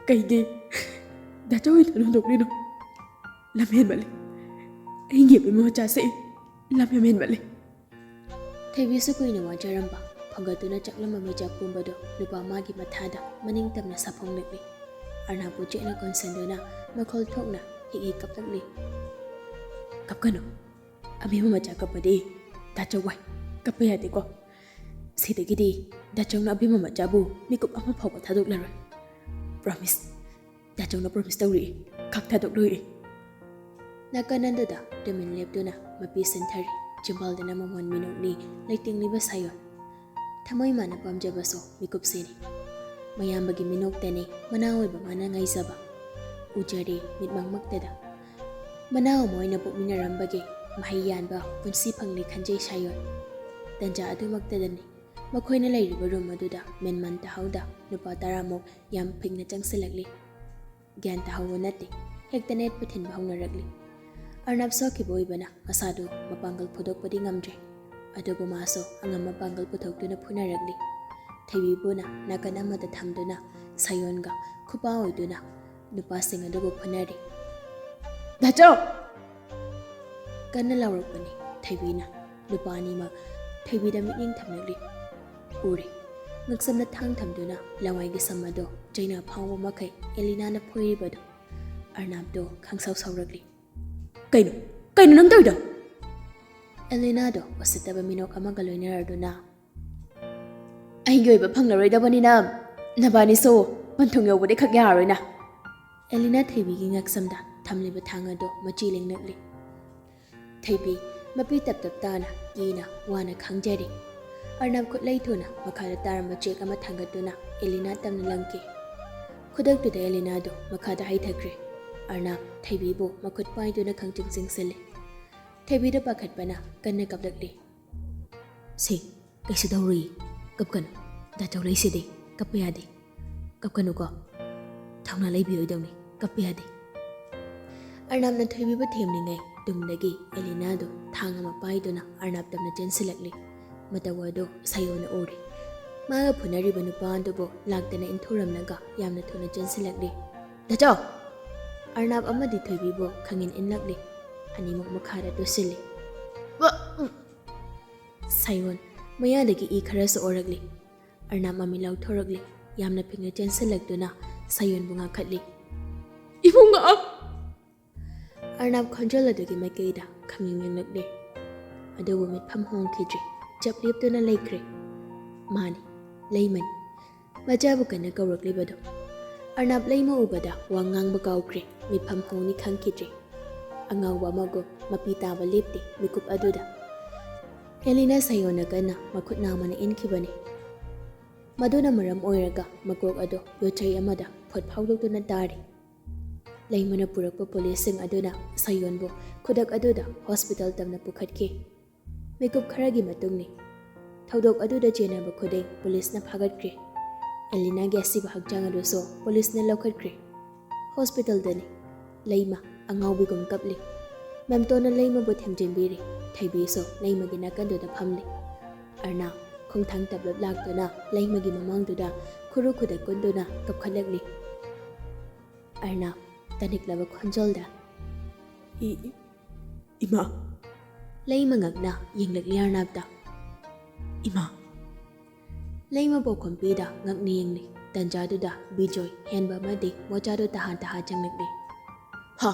ꯀꯩꯒꯤ ꯗꯥꯆꯧ ꯍꯦꯟꯅ ꯍꯨꯟꯗꯣꯛꯂꯤꯅꯣ? ꯂꯝ ꯍꯦꯟꯃꯜꯂꯦ꯫ ꯑꯩꯒꯤ ꯑꯕꯦꯝꯃ ꯃꯆꯥꯁꯦ ꯂꯝ ꯌꯥꯝ ꯍꯦꯟꯃꯜꯂꯦ꯫" ꯊꯣꯏꯕꯤꯁꯨ ꯀꯨꯏꯅ ꯋꯥꯖꯔꯝꯕ, ꯐꯪꯒꯠꯇꯨꯅ ꯆꯥꯛꯂꯝꯕ ꯃꯤꯆꯥꯛ ꯄꯨꯝꯕꯗꯨ ꯅꯨꯄꯥ ꯃꯥꯒꯤ ꯃꯊꯥꯗ ꯃꯅꯤꯡ ꯇꯝꯅ ꯁꯥꯐꯣꯡꯂꯛꯂꯤ꯫ ꯑꯔꯅꯥꯕꯄꯨ ꯆꯦꯠꯅ ꯀꯣꯟꯁꯤꯟꯗꯨꯅ ꯃꯈꯣꯜ ꯊꯣꯛꯅ ꯍꯤꯛ ꯍꯤꯛ ꯀꯞꯂꯛꯂꯤ꯫ "ꯀꯞꯀꯅꯨ꯫ ꯑꯕꯦꯝꯃ ꯃꯆꯥ ꯀꯞꯄꯗꯤ ꯗꯥꯆꯧ ꯋꯥꯏ꯫ ꯀꯞꯄ ꯌꯥꯗꯦꯀꯣ꯫ ꯁꯤꯗꯒꯤꯗꯤ ꯗꯥꯆꯧꯅ ꯑꯕꯦꯝꯃ ꯃꯆꯥꯕꯨ ꯃꯤꯀꯨꯞ ꯑꯃ ꯐꯥꯎꯕ ꯊꯥꯗꯣꯛꯂꯔꯣꯏ꯫ Promise꯫ ꯗꯥꯆꯧꯅ promise ꯇꯧꯔꯛꯏ꯫ ꯈꯛ ꯊꯥꯗꯣꯛꯂꯣꯏ꯫ ꯅꯥꯀꯟ ꯑꯗꯨꯗ ꯇꯨꯃꯤꯟ ꯂꯦꯞꯇꯨꯅ ꯃꯄꯤ ꯁꯤꯟꯊꯔꯤ꯫ ꯆꯤꯝꯕꯥꯜꯗꯅ ꯃꯃꯣꯟ ꯃꯤꯅꯣꯛꯅꯤ ꯂꯩꯇꯦꯡꯂꯤꯕ ꯁꯥꯌꯣꯟ꯫ ꯊꯃꯣꯏ ꯃꯥꯅ ꯄꯥꯝꯖꯕꯁꯨ ꯃꯤꯀꯨꯞꯁꯤꯅꯤ꯫ ꯃꯌꯥꯝꯕꯒꯤ ꯃꯤꯅꯣꯛꯇꯅꯤ ꯃꯅꯥ ꯑꯣꯏꯕ ꯃꯥꯅ ꯉꯥꯏꯖꯕ꯫ ꯎꯖꯔꯦ ꯃꯤꯠꯃꯛꯃꯛꯇꯗ꯫ ꯃꯅꯥ ꯑꯃ ꯑꯣꯏꯅ ꯄꯣꯛꯃꯤꯟꯅꯔꯝꯕꯒꯤ ꯃꯍꯩ ꯌꯥꯟꯕ ꯄꯨꯟꯁꯤ ꯐꯪꯂꯦ ꯈꯟꯖꯩ ꯁꯥꯌꯣꯟ꯫ ꯇꯟꯖꯥ ꯑꯗꯨꯃꯛꯇꯗꯅꯤ ꯃꯈꯣꯏꯅ ꯂꯩꯔꯤꯕ ꯔꯨꯝ ꯑꯗꯨꯗ ꯃꯦꯟꯃꯥꯟ ꯇꯥꯍꯧꯗ ꯅꯨꯄꯥ ꯇꯔꯥꯃꯨꯛ ꯌꯥꯝ ꯐꯤꯡꯅ ꯆꯪꯁꯤꯜꯂꯛꯂꯤ꯫ ꯒ꯭ꯌꯥꯟ ꯇꯥꯍꯧꯕ ꯅꯠꯇꯦ, ꯍꯦꯛꯇ ꯅꯦꯠꯄ ꯊꯤꯟꯕ ꯍꯧꯅꯔꯛꯂꯤ꯫ ꯑꯔꯅꯕ ꯁꯣꯛꯈꯤꯕ ꯑꯣꯏꯕꯅ ꯃꯁꯥꯗꯨ ꯃꯄꯥꯡꯒꯜ ꯐꯨꯗꯣꯛꯄꯗꯤ ꯉꯝꯗ꯭ꯔꯦ꯫ ꯑꯗꯨꯕꯨ ꯃꯥꯁꯨ ꯑꯉꯝꯕ ꯄꯥꯡꯒꯜ ꯄꯨꯊꯣꯛꯇꯨꯅ ꯐꯨꯅꯔꯛꯂꯤ꯫ ꯊꯣꯏꯕꯤꯕꯨꯅ ꯅꯥꯀꯟ ꯑꯃꯗ ꯊꯝꯗꯨꯅ ꯁꯥꯌꯣꯟꯒ ꯈꯨꯄꯥ ꯑꯣꯏꯗꯨꯅ ꯅꯨꯄꯥꯁꯤꯡ ꯑꯗꯨꯕꯨ ꯐꯨꯅꯔꯤ꯫ "ꯗꯥꯆꯧ!" ꯀꯟꯅ ꯂꯥꯎꯔꯛꯄꯅꯤ ꯊꯣꯏꯕꯤꯅ꯫ ꯅꯨꯄꯥ ꯑꯅꯤꯃꯛ ꯊꯣꯏꯕꯤꯗ ꯃꯤꯠꯌꯦꯡ ꯊꯝꯂꯛꯂꯤ꯫ ꯎꯔꯦ꯫ ꯉꯛꯁꯝꯗ ꯊꯥꯡ ꯊꯝꯗꯨꯅ ꯂꯋꯥꯏꯒꯤ ꯁꯝ ꯑꯗꯣ ꯆꯩꯅꯥ ꯐꯥꯎꯕ ꯃꯈꯩ ꯑꯦꯂꯤꯅꯥꯅ ꯐꯣꯏꯔꯤꯕꯗꯣ꯫ ꯑꯔꯅꯥꯞꯇꯣ ꯈꯪꯁꯥꯎ ꯁꯥꯎꯔꯛꯂꯤ꯫ "ꯀꯩꯅꯣ? ꯀꯩꯅꯣ ꯅꯪ ꯇꯧꯔꯤꯗꯣ?" ꯑꯦꯂꯤꯅꯥꯗꯣ ꯎꯁꯤꯠꯇꯕ ꯃꯤꯅꯣꯛ ꯑꯃꯒ ꯂꯣꯏꯅꯔꯗꯨꯅ, "ꯑꯩꯒꯤ ꯑꯣꯏꯕ ꯐꯪꯂꯔꯣꯏꯗꯕꯅꯤꯅ ꯅꯕꯥꯅꯤꯁꯨ ꯄꯟꯊꯨꯡ ꯌꯧꯕꯗꯤ ꯈꯛ ꯌꯥꯔꯣꯏꯅ꯫" ꯑꯦꯂꯤꯅꯥ ꯊꯣꯏꯕꯤꯒꯤ ꯉꯛꯁꯝꯗ ꯊꯝꯂꯤꯕ ꯊꯥꯡ ꯑꯗꯣ ꯃꯆꯤ ꯂꯦꯡꯂꯛꯂꯤ꯫ ꯊꯣꯏꯕꯤ ꯃꯄꯤ ꯇꯞ ꯇꯞ ꯇꯥꯅ ꯀꯤꯅ ꯋꯥꯅ ꯈꯥꯡꯖꯔꯤ꯫ ꯑꯔꯅꯥꯞ ꯈꯨꯠꯂꯩ ꯊꯨꯅ ꯃꯈꯥꯗ ꯇꯥꯔꯝꯕ ꯆꯦꯛ ꯑꯃ ꯊꯥꯡꯒꯠꯇꯨꯅ ꯑꯦꯂꯤꯅꯥ ꯇꯝꯅ ꯂꯪꯈꯤ꯫ ꯈꯨꯗꯛꯇꯨꯗ ꯑꯦꯂꯤꯅꯥꯗꯨ ꯃꯈꯥꯗ ꯍꯩꯊꯈ꯭ꯔꯦ꯫ ꯑꯔꯅꯥꯞ ꯊꯣꯏꯕꯤꯕꯨ ꯃꯈꯨꯠ ꯄꯥꯏꯗꯨꯅ ꯈꯪꯆꯤꯡ ꯆꯤꯡꯁꯤꯜꯂꯤ꯫ ꯊꯣꯏꯕꯤꯗꯨ ꯄꯥꯈꯠꯄꯅ ꯀꯟꯅ ꯀꯞꯂꯛꯂꯤ꯫ "ꯁꯦ, ꯀꯩꯁꯨ ꯇꯧꯔꯨꯏ, ꯀꯞꯀꯅꯨ꯫ ꯗꯥꯆꯧ ꯂꯩꯁꯤꯗꯤ, ꯀꯞꯄ ꯌꯥꯗꯦ꯫ ꯀꯞꯀꯅꯨꯀꯣ꯫ ꯊꯧꯅꯥ ꯂꯩꯕꯤꯔꯣꯏꯗꯧꯅꯤ, ꯀꯞꯄ ꯌꯥꯗꯦ꯫" ꯑꯔꯅꯥꯞꯅ ꯊꯣꯏꯕꯤꯕꯨ ꯊꯦꯝꯂꯤꯉꯩ ꯇꯨꯡꯗꯒꯤ ꯑꯦꯂꯤꯅꯥꯗꯨ ꯊꯥꯡ ꯑꯃ ꯄꯥꯏꯗꯨꯅ ꯑꯔꯅꯥꯞ ꯇꯝꯅ ꯆꯦꯟꯁꯤꯜꯂꯛꯂꯤ꯫ ꯃꯇꯧ ꯑꯗꯨ ꯁꯥꯌꯣꯟꯅ ꯎꯔꯦ꯫ ꯃꯥꯒ ꯐꯨꯅꯔꯤꯕ ꯅꯨꯄꯥ ꯑꯗꯨꯕꯨ ꯂꯥꯛꯇꯅ ꯏꯟꯊꯨꯔꯝꯂꯒ ꯌꯥꯝꯅ ꯊꯨꯅ ꯆꯦꯟꯁꯤꯜꯂꯛꯂꯤ꯫ "ꯗꯥꯆꯧ!" ꯑꯔꯅꯥꯞ ꯑꯃꯗꯤ ꯊꯣꯏꯕꯤꯕꯨ ꯈꯪꯏꯟ ꯏꯟꯂꯛꯂꯤ꯫ ꯑꯅꯤꯃꯛ ꯃꯈꯥꯗ ꯇꯨꯁꯤꯜꯂꯤ꯫ ꯁꯥꯌꯣꯟ ꯃꯌꯥꯗꯒꯤ ꯏ ꯈꯔꯁꯨ ꯑꯣꯔꯛꯂꯤ꯫ ꯑꯔꯅꯥꯞ ꯃꯃꯤ ꯂꯥꯎꯊꯣꯔꯛꯂꯤ꯫ ꯌꯥꯝꯅ ꯐꯤꯡꯅ ꯆꯦꯟꯁꯤꯜꯂꯛꯇꯨꯅ ꯁꯥꯌꯣꯟꯕꯨ ꯉꯥꯛꯈꯠꯂꯤ꯫ "ꯏꯕꯨꯡꯉꯣ!" ꯑꯔꯅꯥꯞ ꯈꯣꯟꯖꯦꯜ ꯑꯗꯨꯒꯤ ꯃꯥꯏꯀꯩꯗ ꯈꯪꯌꯦꯡ ꯌꯦꯡꯂꯛꯂꯦ꯫ ꯑꯗꯨꯕꯨ ꯃꯤꯠꯐꯝ ꯍꯣꯡꯈꯤꯗ꯭ꯔꯤ꯫ ꯆꯞ ꯂꯦꯞꯇꯨꯅ ꯂꯩꯈ꯭ꯔꯦ꯫ ꯃꯥꯅꯤ, ꯂꯩꯃꯅꯤ꯫ ꯃꯆꯥꯕꯨ ꯀꯟꯅ ꯀꯧꯔꯛꯂꯤꯕꯗꯨ꯫ ꯑꯔꯅꯥꯞ ꯂꯩꯃ ꯎꯕꯗ ꯋꯥ ꯉꯥꯡꯕ ꯀꯥꯎꯈ꯭ꯔꯦ꯫ ꯃꯤꯠꯐꯝ ꯍꯣꯡꯅꯤ ꯈꯪꯈꯤꯗ꯭ꯔꯦ꯫ ꯑꯉꯥꯎꯕ ꯑꯃꯒꯨꯝ ꯃꯄꯤ ꯇꯥꯕ ꯂꯦꯞꯇꯦ ꯃꯤꯀꯨꯞ ꯑꯗꯨꯗ꯫ ꯑꯦꯂꯤꯅꯥ ꯁꯌꯣꯟꯅ ꯀꯟꯅ ꯃꯈꯨꯠ ꯅꯥꯝꯃꯅ ꯏꯟꯈꯤꯕꯅꯤ꯫ ꯃꯗꯨꯅ ꯃꯔꯝ ꯑꯣꯏꯔꯒ ꯃꯀꯣꯛ ꯑꯗꯨ ꯌꯣꯠꯆꯩ ꯑꯃꯗ ꯐꯨꯠ ꯐꯥꯎꯗꯣꯛꯇꯨꯅ ꯇꯥꯔꯤ꯫ ꯂꯩꯃꯅ ꯄꯨꯔꯛꯄ ꯄꯨꯂꯤꯁꯁꯤꯡ ꯑꯗꯨꯅ ꯁꯌꯣꯟꯕꯨ ꯈꯨꯗꯛ ꯑꯗꯨꯗ ꯍꯣꯁꯄꯤꯇꯥꯜ ꯇꯝꯅ ꯄꯨꯈꯠꯈꯤ꯫ ꯃꯤꯀꯨꯞ ꯈꯔꯒꯤ ꯃꯇꯨꯡꯅꯤ꯫ ꯊꯧꯗꯣꯛ ꯑꯗꯨꯗ ꯆꯦꯟꯅꯕ ꯈꯨꯗꯤꯡ ꯄꯨꯂꯤꯁꯅ ꯐꯥꯒꯠꯈ꯭ꯔꯦ꯫ ꯑꯦꯂꯤꯅꯥꯒꯤ ꯑꯁꯤꯕ ꯍꯛꯆꯥꯡ ꯑꯗꯨꯁꯨ ꯄꯨꯂꯤꯁꯅ ꯂꯧꯈꯠꯈ꯭ꯔꯦ꯫ ꯍꯣꯁꯄꯤꯇꯥꯜꯗꯅꯤ꯫ ꯂꯩꯃ ꯑꯉꯥꯎꯕꯤꯒꯨꯝ ꯀꯞꯂꯤ꯫ ꯃꯦꯝꯇꯣꯟꯅ ꯂꯩꯃꯕꯨ ꯊꯦꯝꯖꯤꯟꯕꯤꯔꯤ꯫ ꯊꯣꯏꯕꯤꯁꯨ ꯂꯩꯃꯒꯤ ꯅꯥꯀꯟꯗꯨꯗ ꯐꯝꯂꯤ꯫ ꯑꯔꯅꯥ ꯈꯣꯡꯊꯥꯡ ꯇꯞꯂꯞ ꯂꯥꯛꯇꯨꯅ ꯂꯩꯃꯒꯤ ꯃꯃꯥꯡꯗꯨꯗ ꯈꯨꯔꯨ ꯈꯨꯗꯛ ꯀꯨꯟꯗꯨꯅ ꯀꯞꯈꯠꯂꯛꯂꯤ꯫ ꯑꯔꯅꯥ ꯇꯅꯤꯛꯂꯕ ꯈꯣꯟꯖꯦꯜꯗ, "ꯏ-, ꯏ-, ꯏꯃꯥ!" ꯂꯩꯃ ꯉꯛꯅ ꯌꯦꯡꯂꯛꯂꯤ ꯑꯔꯅꯥꯞꯇ꯫ "ꯏꯃꯥ!" ꯂꯩꯃ ꯄꯥꯎꯈꯨꯝ ꯄꯤꯗ ꯉꯛꯅ ꯌꯦꯡꯂꯤ꯫ ꯇꯟꯖꯥꯗꯨꯗ ꯕꯤꯖꯣꯏ ꯍꯦꯟꯕ ꯑꯃꯗꯤ ꯃꯣꯆꯥꯗꯨ ꯇꯍꯥ ꯇꯍꯥ ꯆꯪꯂꯛꯂꯤ꯫ "ꯍꯥ?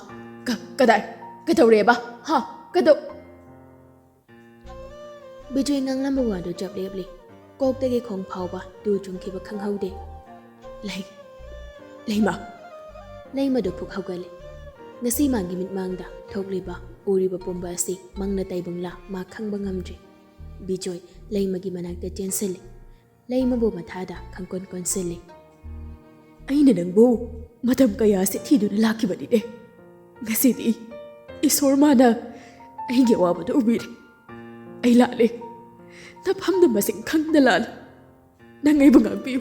ꯀ-, ꯀꯗꯥꯏ? ꯀꯩꯗꯧꯔꯦꯕ? ꯍꯥ? ꯀꯩꯗꯧ-" ꯕꯤꯖꯣꯏ ꯉꯥꯡꯂꯝꯕ ꯋꯥꯗꯨ ꯆꯞ ꯂꯦꯞꯂꯤ꯫ ꯀꯣꯛꯇꯒꯤ ꯈꯣꯡ ꯐꯥꯎꯕ ꯇꯨ ꯆꯨꯡꯈꯤꯕ ꯈꯪꯍꯧꯗꯦ꯫ "ꯂꯩ-, ꯂꯩꯃ!" ꯂꯩꯃꯗꯨ ꯐꯨꯛ ꯍꯧꯒꯠꯂꯤ꯫ ꯉꯁꯤ ꯃꯥꯒꯤ ꯃꯤꯠꯃꯥꯡꯗ ꯊꯣꯛꯂꯤꯕ, ꯎꯔꯤꯕ ꯄꯨꯝꯕ ꯑꯁꯤ ꯃꯪꯂ ꯇꯥꯏꯕꯪꯂ ꯃꯥ ꯈꯪꯕ ꯉꯝꯗ꯭ꯔꯤ꯫ ꯕꯤꯖꯣꯏ ꯂꯩꯃꯒꯤ ꯃꯅꯥꯛꯇ ꯆꯦꯟꯁꯤꯜꯂꯤ꯫ ꯂꯩꯃꯕꯨ ꯃꯊꯥꯗ ꯈꯪꯀꯣꯟ ꯀꯣꯟꯁꯤꯜꯂꯤ꯫ "ꯑꯩꯅ ꯅꯪꯕꯨ ꯃꯇꯝ ꯀꯌꯥ ꯑꯁꯤ ꯊꯤꯗꯨꯅ ꯂꯥꯛꯈꯤꯕꯅꯤꯅꯦ꯫ ꯉꯁꯤꯗꯤ ꯏꯁꯣꯔ ꯃꯥꯅ ꯑꯩꯒꯤ ꯑꯋꯥꯕꯗꯨ ꯎꯕꯤꯔꯦ꯫ ꯑꯩ ꯂꯥꯜꯂꯦ꯫ ꯅꯐꯝꯗ ꯃꯁꯤꯡ ꯈꯪꯗ ꯂꯥꯜꯂꯦ꯫ ꯅꯪ ꯑꯩꯕꯨ ꯉꯥꯛꯄꯤꯌꯨ꯫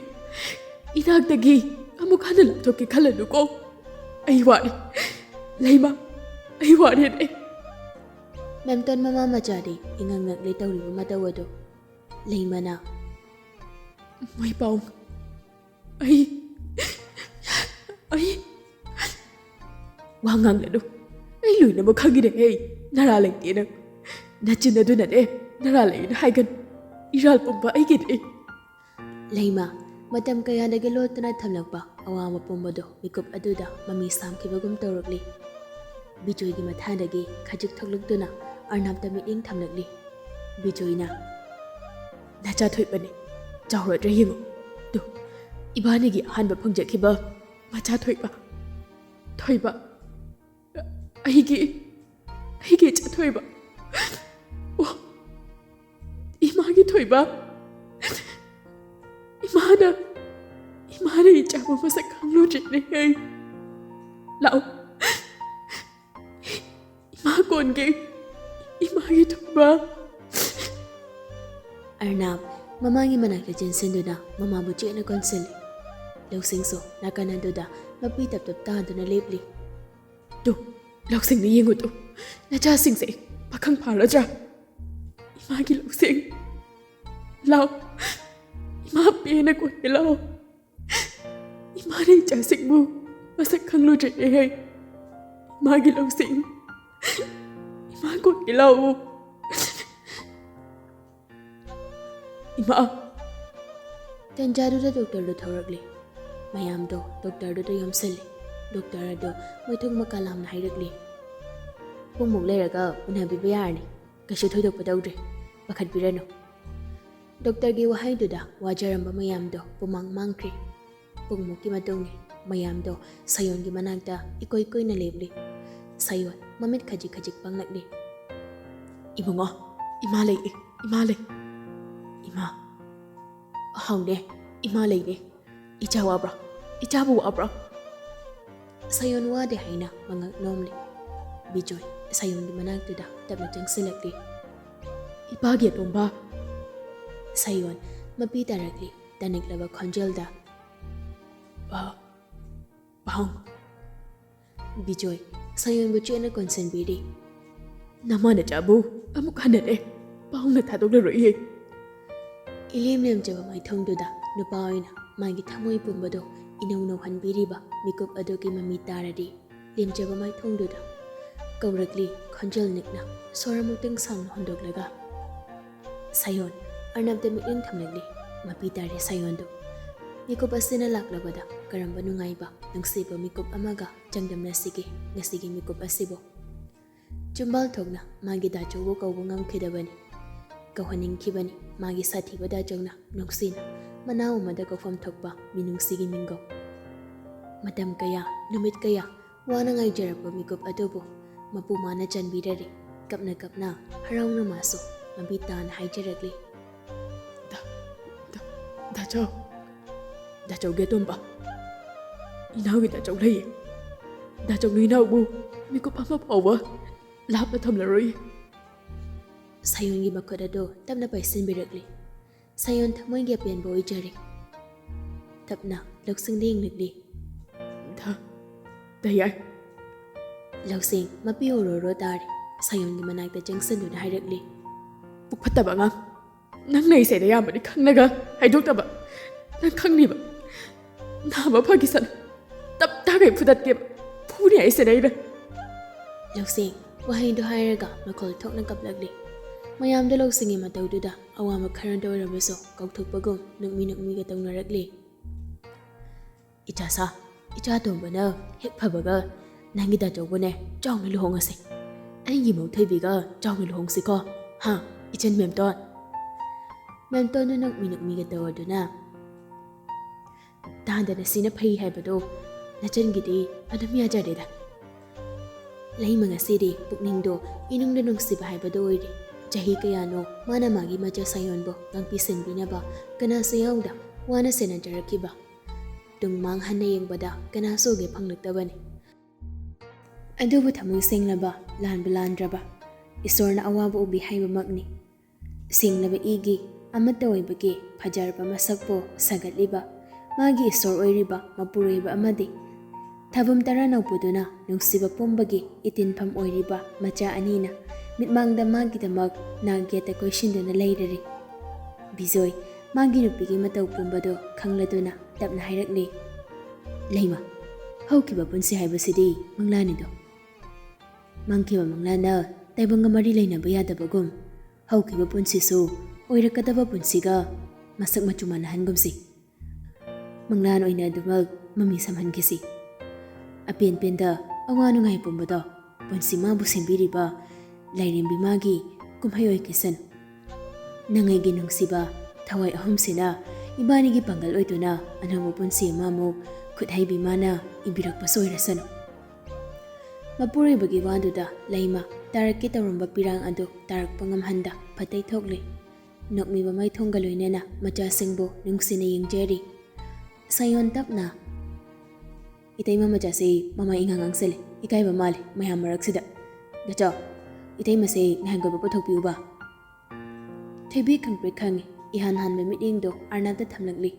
ꯏꯅꯥꯛꯇꯒꯤ ꯑꯃꯨꯛ ꯍꯟꯅ ꯂꯥꯞꯊꯣꯛꯀꯦ ꯈꯜꯂꯅꯨꯀꯣ꯫ ꯑꯩ ꯋꯥꯔꯦ꯫ ꯂꯩꯃ, ꯑꯩ ꯋꯥꯔꯦꯅꯦ꯫" ꯃꯦꯝꯇꯣꯟ ꯃꯃꯥ ꯃꯆꯥꯗꯤ ꯏꯉꯛ ꯉꯛꯂꯤ ꯇꯧꯔꯤꯕ ꯃꯇꯧ ꯑꯗꯨ꯫ ꯂꯩꯃꯅ, "ꯃꯣꯏꯄꯥꯎ, ꯑꯩ, ꯑꯩ ꯋꯥ ꯉꯥꯡꯂꯅꯨ꯫ ꯑꯩ ꯂꯣꯏꯅꯃꯛ ꯈꯪꯉꯤꯅꯦ꯫ ꯑꯩ ꯅꯔꯥ ꯂꯩꯇꯦ ꯅꯪ꯫ ꯅꯆꯤꯟ ꯑꯗꯨꯅꯅꯦ ꯅꯔꯥ ꯂꯩꯅ ꯍꯥꯏꯒꯅꯨ꯫ ꯏꯔꯥꯜ ꯄꯨꯝꯕ ꯑꯩꯒꯤꯅꯦ꯫" ꯂꯩꯃ ꯃꯇꯝ ꯀꯌꯥꯗꯒꯤ ꯂꯣꯠꯇꯨꯅ ꯊꯝꯂꯛꯄ ꯑꯋꯥꯕ ꯄꯨꯝꯕꯗꯨ ꯃꯤꯀꯨꯞ ꯑꯗꯨꯗ ꯃꯃꯤ ꯁꯥꯝꯈꯤꯕꯒꯨꯝ ꯇꯧꯔꯛꯂꯤ꯫ ꯕꯤꯖꯣꯏꯒꯤ ꯃꯊꯥꯗꯒꯤ ꯈꯖꯤꯛ ꯊꯣꯛꯂꯛꯇꯨꯅ ꯑꯔꯅꯥꯞꯇ ꯃꯤꯠꯌꯦꯡ ꯊꯝꯂꯛꯂꯤ꯫ ꯕꯤꯖꯣꯏꯅ, "ꯅꯆꯥ ꯊꯣꯏꯕꯅꯦ, ꯆꯥꯎꯔꯗ꯭ꯔꯥ ꯌꯦꯡꯉꯨ꯫ ꯇꯨ, ꯏꯕꯥꯅꯤꯒꯤ ꯑꯍꯥꯟꯕ ꯐꯪꯖꯈꯤꯕ ꯃꯆꯥ ꯊꯣꯏꯕ꯫ ꯊꯣꯏꯕ, ꯑꯩꯒꯤ, ꯑꯩꯒꯤ ꯏꯆꯥ ꯊꯣꯏꯕ꯫ ꯑꯣ, ꯏꯃꯥꯒꯤ ꯊꯣꯏꯕ꯫ ꯏꯃꯥꯅ, ꯏꯃꯥꯅ ꯏꯆꯥꯕꯨ ꯃꯁꯛ ꯈꯪꯂꯨꯗ꯭ꯔꯤꯅꯦ ꯑꯩ꯫ ꯂꯥꯛꯑꯣ꯫ ꯏꯃꯥ ꯀꯣꯟꯒꯦ꯫ ꯏꯃꯥꯒꯤ ꯊꯣꯏꯕ꯫ ꯑꯔꯅꯥꯕ ꯃꯃꯥꯒꯤ ꯃꯅꯥꯛꯇ ꯆꯦꯟꯁꯤꯟꯗꯨꯅ ꯃꯃꯥꯕꯨ ꯆꯦꯠꯅ ꯀꯣꯟꯁꯤꯜꯂꯤ꯫ ꯂꯧꯁꯤꯡꯁꯨ ꯅꯥꯀꯟ ꯑꯗꯨꯗ ꯃꯄꯤ ꯇꯞ ꯇꯞ ꯇꯥꯗꯨꯅ ꯂꯦꯞꯂꯤ꯫ ꯇꯨ, ꯂꯧꯁꯤꯡꯅ ꯌꯦꯡꯉꯨ ꯇꯨ, ꯅꯆꯥꯁꯤꯡꯁꯦ ꯄꯥꯈꯪ ꯐꯥꯔꯗ꯭ꯔꯥ? ꯏꯃꯥꯒꯤ ꯂꯧꯁꯤꯡ, ꯂꯥꯎ, ꯏꯃꯥ ꯄꯦꯟꯅ ꯀꯣꯟꯒꯦ ꯂꯥꯎ꯫ ꯏꯃꯥꯅ ꯏꯆꯥꯁꯤꯡꯕꯨ ꯃꯁꯛ ꯈꯪꯂꯨꯗ꯭ꯔꯦꯅꯦꯍꯦ꯫ ꯏꯃꯥꯒꯤ ꯂꯧꯁꯤꯡ, ꯏꯃꯥ ꯀꯣꯟꯒꯦ ꯂꯥꯎ꯫ ꯏꯃꯥ! ꯇꯟꯖꯥꯗꯨꯗ ꯗꯣꯛꯇꯔꯗꯨ ꯊꯣꯔꯛꯂꯦ꯫ ꯃꯌꯥꯝꯗꯣ ꯗꯣꯛꯇꯔꯗꯨꯗ ꯌꯣꯝꯁꯤꯜꯂꯦ꯫ ꯗꯣꯛꯇꯔ ꯑꯗꯨ ꯃꯣꯏꯊꯣꯛ ꯃꯀꯥ ꯂꯥꯝꯅ ꯍꯥꯏꯔꯛꯂꯦ, "ꯄꯨꯡꯃꯨꯛ ꯂꯩꯔꯒ ꯎꯅꯕꯤꯕ ꯌꯥꯔꯅꯤ꯫ ꯀꯩꯁꯨ ꯊꯣꯏꯗꯣꯛꯄ ꯇꯧꯗ꯭ꯔꯦ꯫ ꯄꯥꯈꯠꯄꯤꯔꯅꯨ꯫" ꯗꯣꯛꯇꯔꯒꯤ ꯋꯥꯍꯩꯗꯨꯗ ꯋꯥꯖꯔꯝꯕ ꯃꯌꯥꯝꯗꯣ ꯄꯨꯃꯥꯡ ꯃꯥꯡꯈ꯭ꯔꯦ꯫ ꯄꯨꯡꯃꯨꯛꯀꯤ ꯃꯇꯨꯡꯗ ꯃꯌꯥꯝꯗꯣ ꯁꯌꯣꯟꯒꯤ ꯃꯅꯥꯛꯇ ꯏꯀꯣꯏ ꯀꯣꯏꯅ ꯂꯦꯞꯂꯤ꯫ ꯁꯌꯣꯟ ꯃꯃꯤꯠ ꯈꯖꯤꯛ ꯈꯖꯤꯛ ꯄꯥꯡꯂꯛꯂꯤ꯫ "ꯏꯕꯨꯡꯉꯣ, ꯏꯃꯥ ꯂꯩ, ꯏꯃꯥ ꯂꯩ꯫ ꯏꯃꯥ, ꯍꯥꯎꯅꯦ, ꯏꯃꯥ ꯂꯩꯅꯦ꯫ ꯏꯆꯥ ꯋꯥꯕ꯭ꯔꯥ? ꯏꯆꯥꯕꯨ ꯋꯥꯕ꯭ꯔꯥ?" ꯁꯌꯣꯟ ꯋꯥꯗꯦ ꯍꯥꯏꯅ ꯃꯉꯛ ꯅꯣꯝꯂꯤ꯫ ꯕꯤꯖꯣꯏ ꯁꯌꯣꯟꯒꯤ ꯃꯅꯥꯛꯇꯨꯗ ꯇꯞꯅ ꯆꯪꯁꯤꯜꯂꯛꯂꯤ꯫ "ꯏꯄꯥꯒꯤ ꯑꯇꯣꯝꯕ!" ꯁꯌꯣꯟ ꯃꯄꯤ ꯇꯥꯔꯛꯂꯤ꯫ ꯇꯅꯤꯛꯂꯕ ꯈꯣꯟꯖꯦꯜꯗ, "ꯄꯥ-, ꯄꯥꯎ꯫" ꯕꯤꯖꯣꯏ ꯁꯌꯣꯟꯕꯨ ꯆꯦꯠꯅ ꯀꯣꯟꯁꯤꯟꯕꯤꯔꯤ꯫ "ꯅꯃꯥ ꯅꯆꯥꯕꯨ ꯑꯃꯨꯛ ꯍꯟꯅꯅꯦ ꯄꯥꯎꯅ ꯊꯥꯗꯣꯛꯂꯔꯣꯏꯌꯦ꯫" ꯏꯂꯦꯝ ꯂꯦꯝꯖꯕ ꯃꯥꯏꯊꯣꯡꯗꯨꯗ ꯅꯨꯄꯥ ꯑꯣꯏꯅ ꯃꯥꯒꯤ ꯊꯃꯣꯏ ꯄꯨꯝꯕꯗꯣ ꯏꯅꯧ ꯅꯧꯍꯟꯕꯤꯔꯤꯕ ꯃꯤꯀꯨꯞ ꯑꯗꯨꯒꯤ ꯃꯃꯤ ꯇꯥꯔꯗꯤ, ꯂꯦꯝꯖꯕ ꯃꯥꯏꯊꯣꯡꯗꯨꯗ ꯀꯧꯔꯛꯂꯤ ꯈꯣꯟꯖꯦꯜ ꯅꯤꯛꯅ, ꯁꯣꯔ ꯑꯃꯨꯛꯇꯪ ꯁꯥꯡꯅ ꯍꯣꯟꯗꯣꯛꯂꯒ꯫ ꯁꯌꯣꯟ ꯑꯔꯅꯕꯇ ꯃꯤꯠꯌꯦꯡ ꯊꯝꯂꯛꯂꯤ꯫ ꯃꯄꯤ ꯇꯥꯔꯦ ꯁꯌꯣꯟꯗꯨ꯫ ꯃꯤꯀꯨꯞ ꯑꯁꯤꯅ ꯂꯥꯛꯂꯕꯗ ꯀꯔꯝꯕ ꯅꯨꯡꯉꯥꯏꯕ, ꯅꯨꯡꯁꯤꯕ ꯃꯤꯀꯨꯞ ꯑꯃꯒ ꯆꯥꯡꯗꯝꯅꯁꯤꯒꯦ ꯉꯁꯤꯒꯤ ꯃꯤꯀꯨꯞ ꯑꯁꯤꯕꯨ? ꯆꯨꯝꯕꯥꯜ ꯊꯣꯛꯅ ꯃꯥꯒꯤ ꯗꯥꯆꯧꯕꯨ ꯀꯧꯕ ꯉꯝꯈꯤꯗꯕꯅꯤ꯫ ꯀꯧꯍꯟꯅꯤꯡꯈꯤꯕꯅꯤ ꯃꯥꯒꯤ ꯁꯥꯊꯤꯕ ꯗꯥꯆꯧꯅ ꯅꯨꯡꯁꯤꯅ ꯃꯅꯥꯎ ꯑꯃꯗ ꯀꯧꯐꯝ ꯊꯣꯛꯄ ꯃꯤꯅꯨꯡꯁꯤꯒꯤ ꯃꯤꯡꯒꯧ꯫ ꯃꯇꯝ ꯀꯌꯥ, ꯅꯨꯃꯤꯠ ꯀꯌꯥ ꯋꯥꯅ ꯉꯥꯏꯖꯔꯛꯄ ꯃꯤꯀꯨꯞ ꯑꯗꯨꯕꯨ ꯃꯄꯨ ꯃꯥꯅ ꯆꯟꯕꯤꯔꯔꯦ꯫ ꯀꯞꯅ ꯀꯞꯅ ꯍꯔꯥꯎꯅ ꯃꯥꯁꯨ ꯃꯃꯤꯠ ꯇꯥꯅ ꯍꯥꯏꯖꯔꯛꯂꯤ꯫ ꯗꯥꯆꯧ, ꯗꯥꯆꯧꯒꯤ ꯑꯇꯣꯝꯕ, ꯏꯅꯥꯎꯒꯤ ꯗꯥꯆꯧ ꯂꯩꯌꯦ꯫ ꯗꯥꯆꯧꯅ ꯏꯅꯥꯎꯕꯨ ꯃꯤꯀꯨꯞ ꯑꯃ ꯐꯥꯎꯕ ꯂꯥꯞꯅ ꯊꯝꯂꯔꯣꯏ꯫ ꯁꯥꯌꯣꯟꯒꯤ ꯃꯈꯨꯠ ꯑꯗꯨ ꯇꯞꯅ ꯄꯥꯏꯁꯤꯟꯕꯤꯔꯛꯂꯤ꯫ ꯁꯥꯌꯣꯟ ꯊꯃꯣꯏꯒꯤ ꯑꯄꯦꯟꯕ ꯑꯣꯏꯖꯔꯦ꯫ ꯇꯞꯅ ꯂꯧꯁꯤꯡꯗ ꯌꯦꯡꯂꯛꯂꯤ꯫ ꯗꯥ, ꯗꯥꯌꯥꯏ꯫ ꯂꯧꯁꯤꯡ ꯃꯄꯤ ꯑꯣꯔꯣꯔꯣ ꯇꯥꯔꯦ꯫ ꯁꯥꯌꯣꯟꯒꯤ ꯃꯅꯥꯛꯇ ꯆꯪꯁꯤꯟꯗꯨꯅ ꯍꯥꯏꯔꯛꯂꯤ꯫ ꯄꯨꯛ ꯐꯠꯇꯕ ꯑꯉꯥꯡ, ꯅꯪꯅ ꯑꯩꯁꯦ ꯑꯌꯥꯝꯕꯅꯤ ꯈꯪꯂꯒ ꯍꯥꯏꯗꯣꯛꯇꯕ꯫ ꯅꯪ ꯈꯪꯂꯤꯕ꯫ ꯅꯥꯕ ꯐꯈꯤꯁꯅꯨ꯫ ꯇꯞ ꯇꯥꯈꯩ ꯐꯨꯗꯠꯀꯦꯕ꯫ ꯐꯨꯅꯤ ꯑꯩꯁꯦ ꯅꯩꯅ꯫ ꯂꯧꯁꯤꯡ ꯋꯥꯍꯩꯗꯨ ꯍꯥꯏꯔꯒ ꯃꯈꯣꯜ ꯊꯣꯛꯅ ꯀꯞꯂꯛꯂꯤ꯫ ꯃꯌꯥꯝꯗꯣ ꯂꯧꯁꯤꯡꯒꯤ ꯃꯇꯧꯗꯨꯗ ꯑꯋꯥꯕ ꯈꯔꯗ ꯑꯣꯏꯔꯕꯁꯨ ꯀꯥꯎꯊꯣꯛꯄꯒꯨꯝ ꯅꯣꯛꯃꯤ ꯅꯣꯛꯃꯤꯒ ꯇꯧꯅꯔꯛꯂꯤ꯫ ꯏꯆꯥꯁꯥ, ꯏꯆꯥ ꯇꯣꯝꯕꯅ ꯍꯦꯛ ꯐꯕꯒ ꯅꯪꯒꯤ ꯗꯥꯆꯧꯕꯨꯅꯦ ꯆꯥꯎꯅ ꯂꯨꯍꯣꯡꯉꯁꯤ꯫ ꯑꯩꯒꯤ ꯃꯧꯊꯣꯏꯕꯤꯒ ꯆꯥꯎꯅ ꯂꯨꯍꯣꯡꯁꯤꯀꯣ꯫ ꯍꯥ, ꯏꯆꯟ ꯃꯦꯝꯇꯣꯟ? ꯃꯦꯝꯇꯣꯟꯗꯨ ꯅꯣꯛꯃꯤ ꯅꯣꯛꯃꯤꯒ ꯇꯧꯔꯗꯨꯅ, ꯇꯥꯗꯅ ꯁꯤꯅ ꯐꯩ ꯍꯥꯏꯕꯗꯣ ꯅꯆꯟꯒꯤꯗꯤ ꯑꯗꯨꯝ ꯌꯥꯖꯔꯦꯗ꯫ ꯂꯩꯃ ꯉꯁꯤꯗꯤ ꯄꯨꯛꯅꯤꯡꯗꯣ ꯏꯅꯨꯡꯗ ꯅꯨꯡꯁꯤꯕ ꯍꯥꯏꯕꯗꯣ ꯑꯣꯏꯔꯦ꯫ ꯆꯍꯤ ꯀꯌꯥꯅꯣ ꯃꯥꯅ ꯃꯥꯒꯤ ꯃꯆꯥ ꯁꯥꯌꯣꯟꯕꯨ ꯉꯥꯛꯄꯤ ꯁꯦꯟꯕꯤꯅꯕ ꯀꯅꯥꯁꯨ ꯌꯥꯎꯗ ꯋꯥꯅ ꯁꯦꯟꯅꯖꯔꯛꯈꯤꯕ꯫ ꯇꯨꯡ ꯃꯥꯡ ꯍꯟꯅ ꯌꯦꯡꯕꯗ ꯀꯅꯥꯁꯨ ꯎꯒꯦ ꯐꯪꯂꯛꯇꯕꯅꯤ꯫ ꯑꯗꯨꯕꯨ ꯊꯃꯣꯏ ꯁꯦꯡꯂꯕ, ꯂꯥꯟꯕ ꯂꯥꯟꯗ꯭ꯔꯕ, ꯏꯁꯣꯔꯅ ꯑꯋꯥꯕ ꯎꯕꯤ ꯍꯥꯏꯕꯃꯛꯅꯤ꯫ ꯁꯦꯡꯂꯕ ꯏꯒꯤ ꯑꯃꯠꯇ ꯑꯣꯏꯕꯒꯤ ꯐꯖꯔꯕ ꯃꯁꯛꯄꯨ ꯁꯥꯒꯠꯂꯤꯕ ꯃꯥꯒꯤ ꯏꯁꯣꯔ ꯑꯣꯏꯔꯤꯕ ꯃꯄꯨꯔꯣꯏꯕ ꯑꯃꯗꯤ ꯊꯥꯕꯝ ꯇꯔꯥ ꯅꯧꯄꯨꯗꯨꯅ ꯅꯨꯡꯁꯤꯕ ꯄꯨꯝꯕꯒꯤ ꯏꯇꯤꯟꯐꯝ ꯑꯣꯏꯔꯤꯕ ꯃꯆꯥ ꯑꯅꯤꯅ ꯃꯤꯠꯃꯥꯡꯗ ꯃꯥꯒꯤꯗꯃꯛ ꯅꯥꯛ ꯌꯦꯠꯇ ꯀꯣꯏꯁꯤꯟꯗꯨꯅ ꯂꯩꯔꯔꯤ꯫ ꯕꯤꯖꯣꯏ ꯃꯥꯒꯤ ꯅꯨꯄꯤꯒꯤ ꯃꯇꯧ ꯄꯨꯝꯕꯗꯨ ꯈꯪꯂꯗꯨꯅ ꯇꯞꯅ ꯍꯥꯏꯔꯛꯂꯤ, "ꯂꯩꯃ, ꯍꯧꯈꯤꯕ ꯄꯨꯟꯁꯤ ꯍꯥꯏꯕꯁꯤꯗꯤ ꯃꯪꯂꯥꯟꯅꯤꯗꯣ꯫ ꯃꯪꯈꯤꯕ ꯃꯪꯂꯥꯟꯅ ꯇꯥꯏꯕꯪꯒ ꯃꯔꯤ ꯂꯩꯅꯕ ꯌꯥꯗꯕꯒꯨꯝ, ꯍꯧꯈꯤꯕ ꯄꯨꯟꯁꯤꯁꯨ ꯑꯣꯏꯔꯛꯀꯗꯕ ꯄꯨꯟꯁꯤꯒ ꯃꯁꯛ ꯃꯆꯨ ꯃꯥꯟꯅꯍꯟꯒꯨꯝꯁꯤ꯫ ꯃꯪꯂꯥꯟ ꯑꯣꯏꯅ ꯑꯗꯨꯃꯛ ꯃꯃꯤ ꯁꯥꯝꯍꯟꯈꯤꯁꯤ꯫ ꯑꯄꯦꯟ ꯄꯦꯟꯗ ꯑꯋꯥ ꯅꯨꯡꯉꯥꯏ ꯄꯨꯝꯕꯗꯣ ꯄꯨꯟꯁꯤ ꯃꯥꯕꯨ ꯁꯦꯝꯕꯤꯔꯤꯕ ꯂꯥꯏꯔꯦꯝꯕꯤ ꯃꯥꯒꯤ ꯀꯨꯝꯍꯩ ꯑꯣꯏꯈꯤꯁꯅꯨ꯫ ꯅꯪ ꯑꯩꯒꯤ ꯅꯨꯡꯁꯤꯕ ꯊꯋꯥꯏ ꯑꯍꯨꯝꯁꯤꯅ ꯏꯕꯥꯅꯤꯒꯤ ꯄꯥꯡꯒꯜ ꯑꯣꯏꯗꯨꯅ ꯑꯅꯧꯕ ꯄꯨꯟꯁꯤ ꯑꯃꯃꯨꯛ ꯈꯨꯠꯍꯩꯕꯤ ꯃꯥꯅ ꯏꯕꯤꯔꯛꯄꯁꯨ ꯑꯣꯏꯔꯁꯅꯨ꯫" ꯃꯄꯨꯔꯣꯏꯕꯒꯤ ꯋꯥꯗꯨꯗ ꯂꯩꯃ ꯇꯥꯔꯛꯀꯦ ꯇꯧꯔꯝꯕ ꯄꯤꯔꯥꯡ ꯑꯗꯨ ꯇꯥꯔꯛꯄ ꯉꯝꯍꯟꯗ ꯐꯠꯇꯩ ꯊꯣꯛꯂꯤ꯫ ꯅꯣꯛꯃꯤꯕ ꯃꯥꯏꯊꯣꯡꯒ ꯂꯣꯏꯅꯅ ꯃꯆꯥꯁꯤꯡꯕꯨ ꯅꯨꯡꯁꯤꯅ ꯌꯦꯡꯖꯔꯤ꯫ ꯁꯥꯌꯣꯟ ꯇꯞꯅ, "ꯏꯇꯩꯃ ꯃꯆꯥꯁꯦ ꯃꯃꯥ ꯏꯉꯥꯡ ꯉꯥꯡꯁꯜꯂꯦ, ꯏꯀꯥꯏꯕ ꯃꯥꯜꯂꯦ ꯃꯌꯥꯝ ꯃꯔꯛꯁꯤꯗ꯫ ꯗꯥꯆꯥꯎ, ꯏꯇꯩꯃꯁꯦ ꯉꯍꯥꯟ ꯀꯣꯏꯕ ꯄꯨꯊꯣꯛꯄꯤꯌꯨꯕ꯫" ꯊꯣꯏꯕꯤ ꯈꯪꯄ꯭ꯔꯦꯛ ꯈꯪꯉꯤ꯫ ꯏꯍꯥꯟ ꯍꯥꯟꯕ ꯃꯤꯠꯌꯦꯡꯗꯣ ꯑꯔꯅꯕꯇ ꯊꯝꯂꯛꯂꯤ꯫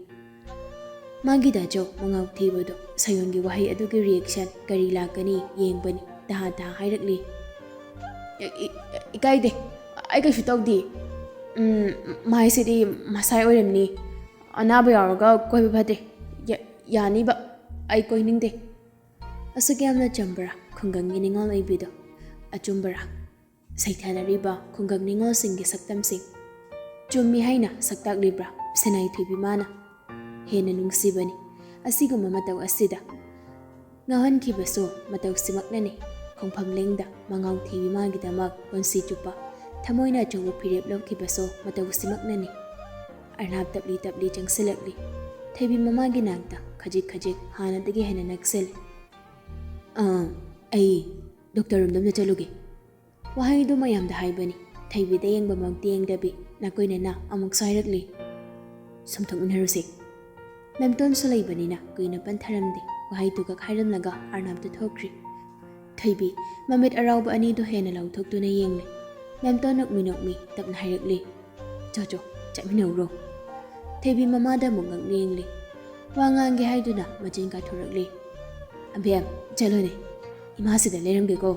ꯃꯥꯒꯤ ꯗꯥꯆꯧ ꯃꯉꯥꯎ ꯊꯤꯕꯗꯣ ꯁꯥꯌꯣꯟꯒꯤ ꯋꯥꯍꯩ ꯑꯗꯨꯒꯤ reaction ꯀꯔꯤ ꯂꯥꯛꯀꯅꯤ ꯌꯦꯡꯕꯅꯤ꯫ ꯇꯍꯥ ꯇꯍꯥ ꯍꯥꯏꯔꯛꯂꯤ꯫ "ꯏ-, ꯏ-, ꯏꯀꯥꯏꯗꯦ, ꯑꯩ ꯀꯩꯁꯨ ꯇꯧꯗꯦ꯫ ꯎꯝ, ꯃꯥꯏꯁꯤꯗꯤ ꯃꯁꯥꯏ ꯑꯣꯏꯔꯝꯅꯤ꯫ ꯑꯅꯥꯕ ꯌꯥꯎꯔꯒ ꯀꯣꯏꯕ ꯐꯠꯇꯦ꯫ ꯌꯥ-, ꯌꯥꯅꯤꯕ, ꯑꯩ ꯀꯣꯏꯅꯤꯡꯗꯦ꯫" ꯑꯁꯨꯛ ꯌꯥꯝꯅ ꯆꯝꯕ꯭ꯔꯥ ꯈꯨꯡꯒꯪꯒꯤ ꯅꯤꯉꯣꯜ ꯑꯣꯏꯕꯤꯗꯣ? ꯑꯆꯨꯝꯕꯔꯥ? ꯁꯩꯊꯥꯅꯔꯤꯕ ꯈꯨꯡꯒꯪ ꯅꯤꯉꯣꯜꯁꯤꯡꯒꯤ ꯁꯛꯇꯝꯁꯤꯡ ꯆꯨꯝꯃꯤ ꯍꯥꯏꯅ ꯁꯛꯇꯥꯛꯂꯤꯕ꯭ꯔꯥ ꯁꯤꯅꯥꯏ ꯊꯣꯏꯕꯤ ꯃꯥꯅ? ꯍꯦꯟꯅ ꯅꯨꯡꯁꯤꯕꯅꯤ ꯑꯁꯤꯒꯨꯝꯕ ꯃꯇꯧ ꯑꯁꯤꯗ ꯉꯥꯎꯍꯟꯈꯤꯕꯁꯨ ꯃꯇꯧꯁꯤꯃꯛꯅꯅꯤ꯫ ꯈꯣꯡꯐꯝ ꯂꯦꯡꯗ ꯃꯉꯥꯎ ꯊꯤꯕꯤ ꯃꯥꯒꯤꯗꯃꯛ ꯄꯨꯟꯁꯤ ꯆꯨꯞꯄ ꯊꯃꯣꯏꯅ ꯑꯆꯧꯕ ꯐꯤꯔꯦꯞ ꯂꯧꯈꯤꯕꯁꯨ ꯃꯇꯧꯁꯤꯃꯛꯅꯅꯤ꯫ ꯑꯔꯅꯥꯞ ꯇꯞꯂꯤ ꯇꯞꯂꯤ ꯆꯪꯁꯤꯜꯂꯛꯂꯤ꯫ ꯊꯣꯏꯕꯤ ꯃꯃꯥꯒꯤ ꯅꯥꯛꯇ ꯈꯖꯤꯛ ꯈꯖꯤꯛ ꯍꯥꯟꯅꯗꯒꯤ ꯍꯦꯟꯅ ꯅꯛꯁꯤꯜꯂꯤ꯫ "ꯑꯥ, ꯑꯩ ꯗꯣꯛꯇꯔ ꯔꯣꯝꯗ ꯑꯝꯇ ꯆꯠꯂꯨꯒꯦ꯫" ꯋꯥꯍꯩꯗꯨ ꯃꯌꯥꯝꯗ ꯍꯥꯏꯕꯅꯤ, ꯊꯣꯏꯕꯤꯗ ꯌꯦꯡꯕꯃꯛꯇꯤ ꯌꯦꯡꯗꯕꯤ ꯅꯥꯀꯣꯏꯅꯅ ꯑꯃꯨꯛꯁꯨ ꯍꯥꯏꯔꯛꯂꯤ, "ꯁꯨꯝ ꯊꯣꯛꯃꯤꯟꯅꯔꯨꯁꯦ꯫" ꯃꯦꯝꯇꯣꯟꯁꯨ ꯂꯩꯕꯅꯤꯅ ꯀꯨꯏꯅ ꯄꯟꯊꯔꯝꯗꯦ꯫ ꯋꯥꯍꯩꯗꯨ ꯈꯛ ꯍꯥꯏꯔꯝꯂꯒ ꯑꯔꯅꯥꯞꯇꯨ ꯊꯣꯛꯈ꯭ꯔꯤ꯫ ꯊꯣꯏꯕꯤ ꯃꯃꯤꯠ ꯑꯔꯥꯎꯕ ꯑꯅꯤꯗꯨ ꯍꯦꯟꯅ ꯂꯥꯎꯊꯣꯛꯇꯨꯅ ꯌꯦꯡꯂꯤ꯫ ꯃꯦꯝꯇꯣꯟ ꯅꯣꯛꯃꯤ ꯅꯣꯛꯃꯤ ꯇꯞꯅ ꯍꯥꯏꯔꯛꯂꯤ, "ꯆꯣ ꯆꯣ, ꯆꯠꯃꯤꯟꯅꯧꯔꯣ꯫" ꯊꯣꯏꯕꯤ ꯃꯃꯥꯗ ꯑꯃꯨꯛ ꯉꯛꯅ ꯌꯦꯡꯂꯤ꯫ ꯋꯥ ꯉꯥꯡꯒꯦ ꯍꯥꯏꯗꯨꯅ ꯃꯆꯤꯟ ꯀꯥꯊꯣꯔꯛꯂꯤ꯫ "ꯑꯕꯦꯝ, ꯆꯠꯂꯣꯅꯦ, ꯏꯃꯥꯁꯤꯗ ꯂꯩꯔꯝꯒꯦꯀꯣ꯫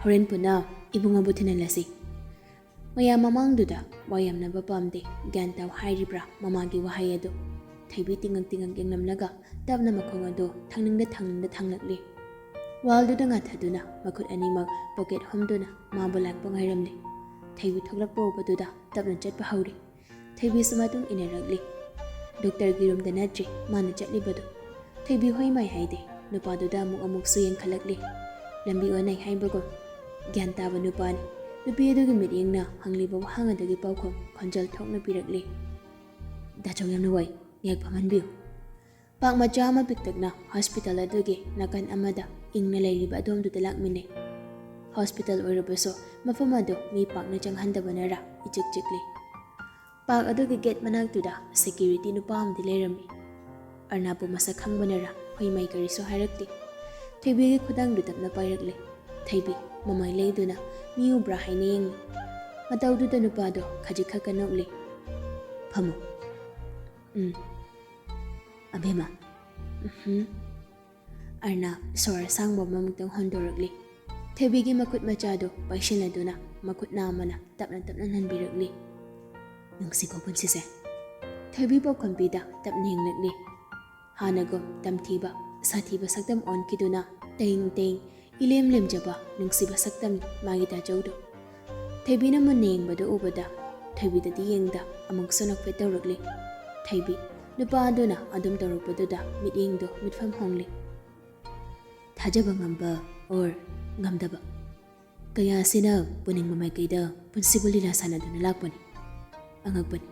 ꯍꯣꯔꯦꯟ ꯄꯨꯟꯅ ꯏꯕꯨꯡꯉꯣꯕꯨ ꯊꯤꯟꯍꯜꯂꯁꯤ꯫" ꯃꯌꯥꯝ ꯃꯃꯥꯡꯗꯨꯗ ꯋꯥ ꯌꯥꯝꯅꯕ ꯄꯥꯝꯗꯦ꯫ ꯒ꯭ꯌꯥꯟ ꯇꯥꯎ ꯍꯥꯏꯔꯤꯕ꯭ꯔꯥ ꯃꯃꯥꯒꯤ ꯋꯥꯍꯩ ꯑꯗꯨ? ꯊꯣꯏꯕꯤ ꯇꯤꯡꯉꯛ ꯇꯤꯡꯉꯛ ꯌꯦꯡꯂꯝꯂꯒ ꯇꯞꯅ ꯃꯈꯣꯡ ꯑꯗꯨ ꯊꯥꯡꯅꯤꯡꯗ ꯊꯥꯡꯅꯤꯡꯗ ꯊꯥꯡꯂꯛꯂꯤ꯫ ꯋꯥꯜꯗꯨꯗ ꯉꯥꯊꯗꯨꯅ ꯃꯈꯨꯠ ꯑꯅꯤꯃꯛ ꯄꯣꯀꯦꯠ ꯍꯨꯝꯗꯨꯅ ꯃꯥꯕꯨ ꯂꯥꯛꯄ ꯉꯥꯏꯔꯝꯂꯤ꯫ ꯊꯣꯏꯕꯤ ꯊꯣꯛꯂꯛꯄ ꯎꯕꯗꯨꯗ ꯇꯞꯅ ꯆꯠꯄ ꯍꯧꯔꯤ꯫ ꯊꯣꯏꯕꯤꯁꯨ ꯃꯇꯨꯡ ꯏꯟꯅꯔꯛꯂꯤ꯫ ꯗꯣꯛꯇꯔꯒꯤ ꯔꯨꯝꯗ ꯅꯠꯇ꯭ꯔꯤ ꯃꯥꯅ ꯆꯠꯂꯤꯕꯗꯨ꯫ ꯊꯣꯏꯕꯤ ꯍꯣꯏ ꯃꯥꯏ ꯍꯥꯏꯗꯦ꯫ ꯅꯨꯄꯥꯗꯨꯗ ꯑꯃꯨꯛ ꯑꯃꯨꯛꯁꯨ ꯌꯦꯡꯈꯠꯂꯛꯂꯤ꯫ ꯂꯝꯕꯤ ꯑꯣꯟꯅꯩ ꯍꯥꯏꯕꯒꯨꯝ꯫ ꯒ꯭ꯌꯥꯟ ꯇꯥꯕ ꯅꯨꯄꯥꯅꯤ꯫ ꯅꯨꯄꯤ ꯑꯗꯨꯒꯤ ꯃꯤꯠꯌꯦꯡꯅ ꯍꯪꯂꯤꯕ ꯋꯥꯍꯪ ꯑꯗꯨꯒꯤ ꯄꯥꯎꯈꯨꯝ ꯈꯣꯟꯖꯦꯜ ꯊꯣꯛꯅ ꯄꯤꯔꯛꯂꯤ꯫ "ꯗꯥꯆꯧ ꯌꯥꯝꯅ ꯋꯥꯏ, ꯉꯥꯏꯍꯥꯛ ꯐꯝꯍꯟꯕꯤꯌꯨ꯫" ꯄꯥꯛ ꯃꯆꯥ ꯑꯃ ꯄꯤꯛꯇꯛꯅ ꯍꯣꯁꯄꯤꯇꯥꯜ ꯑꯗꯨꯒꯤ ꯅꯥꯀꯟ ꯑꯃꯗ ꯏꯪꯅ ꯂꯩꯔꯤꯕ ꯑꯗꯣꯝꯗꯨꯗ ꯂꯥꯛꯃꯤꯟꯅꯩ꯫ ꯍꯣꯁꯄꯤꯇꯥꯜ ꯑꯣꯏꯔꯕꯁꯨ ꯃꯐꯝ ꯑꯗꯨ ꯃꯤ ꯄꯥꯛꯅ ꯆꯪꯍꯟꯗꯕꯅꯔ ꯏꯆꯤꯛ ꯆꯤꯛꯂꯤ꯫ ꯄꯥꯔꯛ ꯑꯗꯨꯒꯤ ꯒꯦꯠ ꯃꯅꯥꯛꯇꯨꯗ ꯁꯦꯀ꯭ꯌꯨꯔꯤꯇꯤ ꯅꯨꯄꯥ ꯑꯃꯗꯤ ꯂꯩꯔꯝꯃꯤ꯫ ꯑꯔꯅꯥꯕꯄꯨ ꯃꯁꯛ ꯈꯪꯕꯅꯔ ꯍꯣꯏ ꯃꯥꯏ ꯀꯔꯤꯁꯨ ꯍꯥꯏꯔꯛꯇꯦ꯫ ꯊꯣꯏꯕꯤꯒꯤ ꯈꯨꯗꯥꯡꯗꯨ ꯇꯞꯅ ꯄꯥꯏꯔꯛꯂꯦ꯫ ꯊꯣꯏꯕꯤ ꯃꯃꯥꯏ ꯂꯩꯗꯨꯅ ꯃꯤ ꯎꯕ꯭ꯔꯥ ꯍꯥꯏꯅ ꯌꯦꯡꯂꯤ꯫ ꯃꯇꯧꯗꯨꯗ ꯅꯨꯄꯥꯗꯣ ꯈꯖꯤꯛ ꯈꯛꯀ ꯅꯣꯛꯂꯤ꯫ "ꯐꯝꯃꯨ꯫ ꯎꯝ꯫ ꯑꯕꯦꯝꯃ꯫ ꯎꯝꯍꯨꯝ꯫" ꯑꯔꯅꯥꯕ ꯁꯣꯔ ꯑꯁꯥꯡꯕ ꯑꯃꯃꯨꯛꯇꯪ ꯍꯣꯟꯗꯣꯔꯛꯂꯤ꯫ ꯊꯣꯏꯕꯤꯒꯤ ꯃꯈꯨꯠ ꯃꯆꯥꯗꯨ ꯄꯥꯏꯁꯤꯜꯂꯗꯨꯅ ꯃꯈꯨꯠ ꯅꯥꯝꯃꯅ ꯇꯞꯅ ꯇꯞꯅ ꯅꯟꯕꯤꯔꯛꯂꯤ꯫ "ꯅꯨꯡꯁꯤꯀꯣ ꯄꯨꯟꯁꯤꯁꯦ꯫" ꯊꯣꯏꯕꯤ ꯄꯥꯎꯈꯨꯝ ꯄꯤꯗ ꯇꯞꯅ ꯌꯦꯡꯂꯛꯂꯤ꯫ ꯍꯥꯟꯅꯒꯨꯝ ꯇꯝꯊꯤꯕ, ꯁꯥꯊꯤꯕ ꯁꯛꯇꯝ ꯑꯣꯟꯈꯤꯗꯨꯅ ꯇꯦꯡ ꯇꯦꯡ ꯏꯂꯦꯝ ꯂꯦꯝꯖꯕ ꯅꯨꯡꯁꯤꯕ ꯁꯛꯇꯝ ꯃꯥꯒꯤ ꯗꯥꯆꯧꯗꯣ꯫ ꯊꯣꯏꯕꯤꯅ ꯃꯨꯟꯅ ꯌꯦꯡꯕꯗꯨ ꯎꯕꯗ ꯊꯣꯏꯕꯤꯗꯗꯤ ꯌꯦꯡꯗ ꯑꯃꯨꯛꯁꯨ ꯅꯣꯛꯐꯦꯠ ꯇꯧꯔꯛꯂꯤ꯫ ꯊꯣꯏꯕꯤ, ꯅꯨꯄꯥ ꯑꯗꯨꯅ ꯑꯗꯨꯝ ꯇꯧꯔꯛꯄꯗꯨꯗ ꯃꯤꯠꯌꯦꯡꯗꯣ ꯃꯤꯠꯐꯝ ꯍꯣꯡꯂꯤ꯫ ꯊꯥꯖꯕ ꯉꯝꯕ or ꯉꯝꯗꯕ ꯀꯌꯥꯁꯤꯅ ꯄꯨꯅꯤꯡꯕ ꯃꯥꯏꯀꯩꯗ ꯄꯨꯟꯁꯤꯕꯨ ꯂꯤꯂꯥ ꯁꯥꯟꯅꯗꯨꯅ ꯂꯥꯛꯄꯅꯤ꯫ ꯑꯉꯛꯄꯅꯤ꯫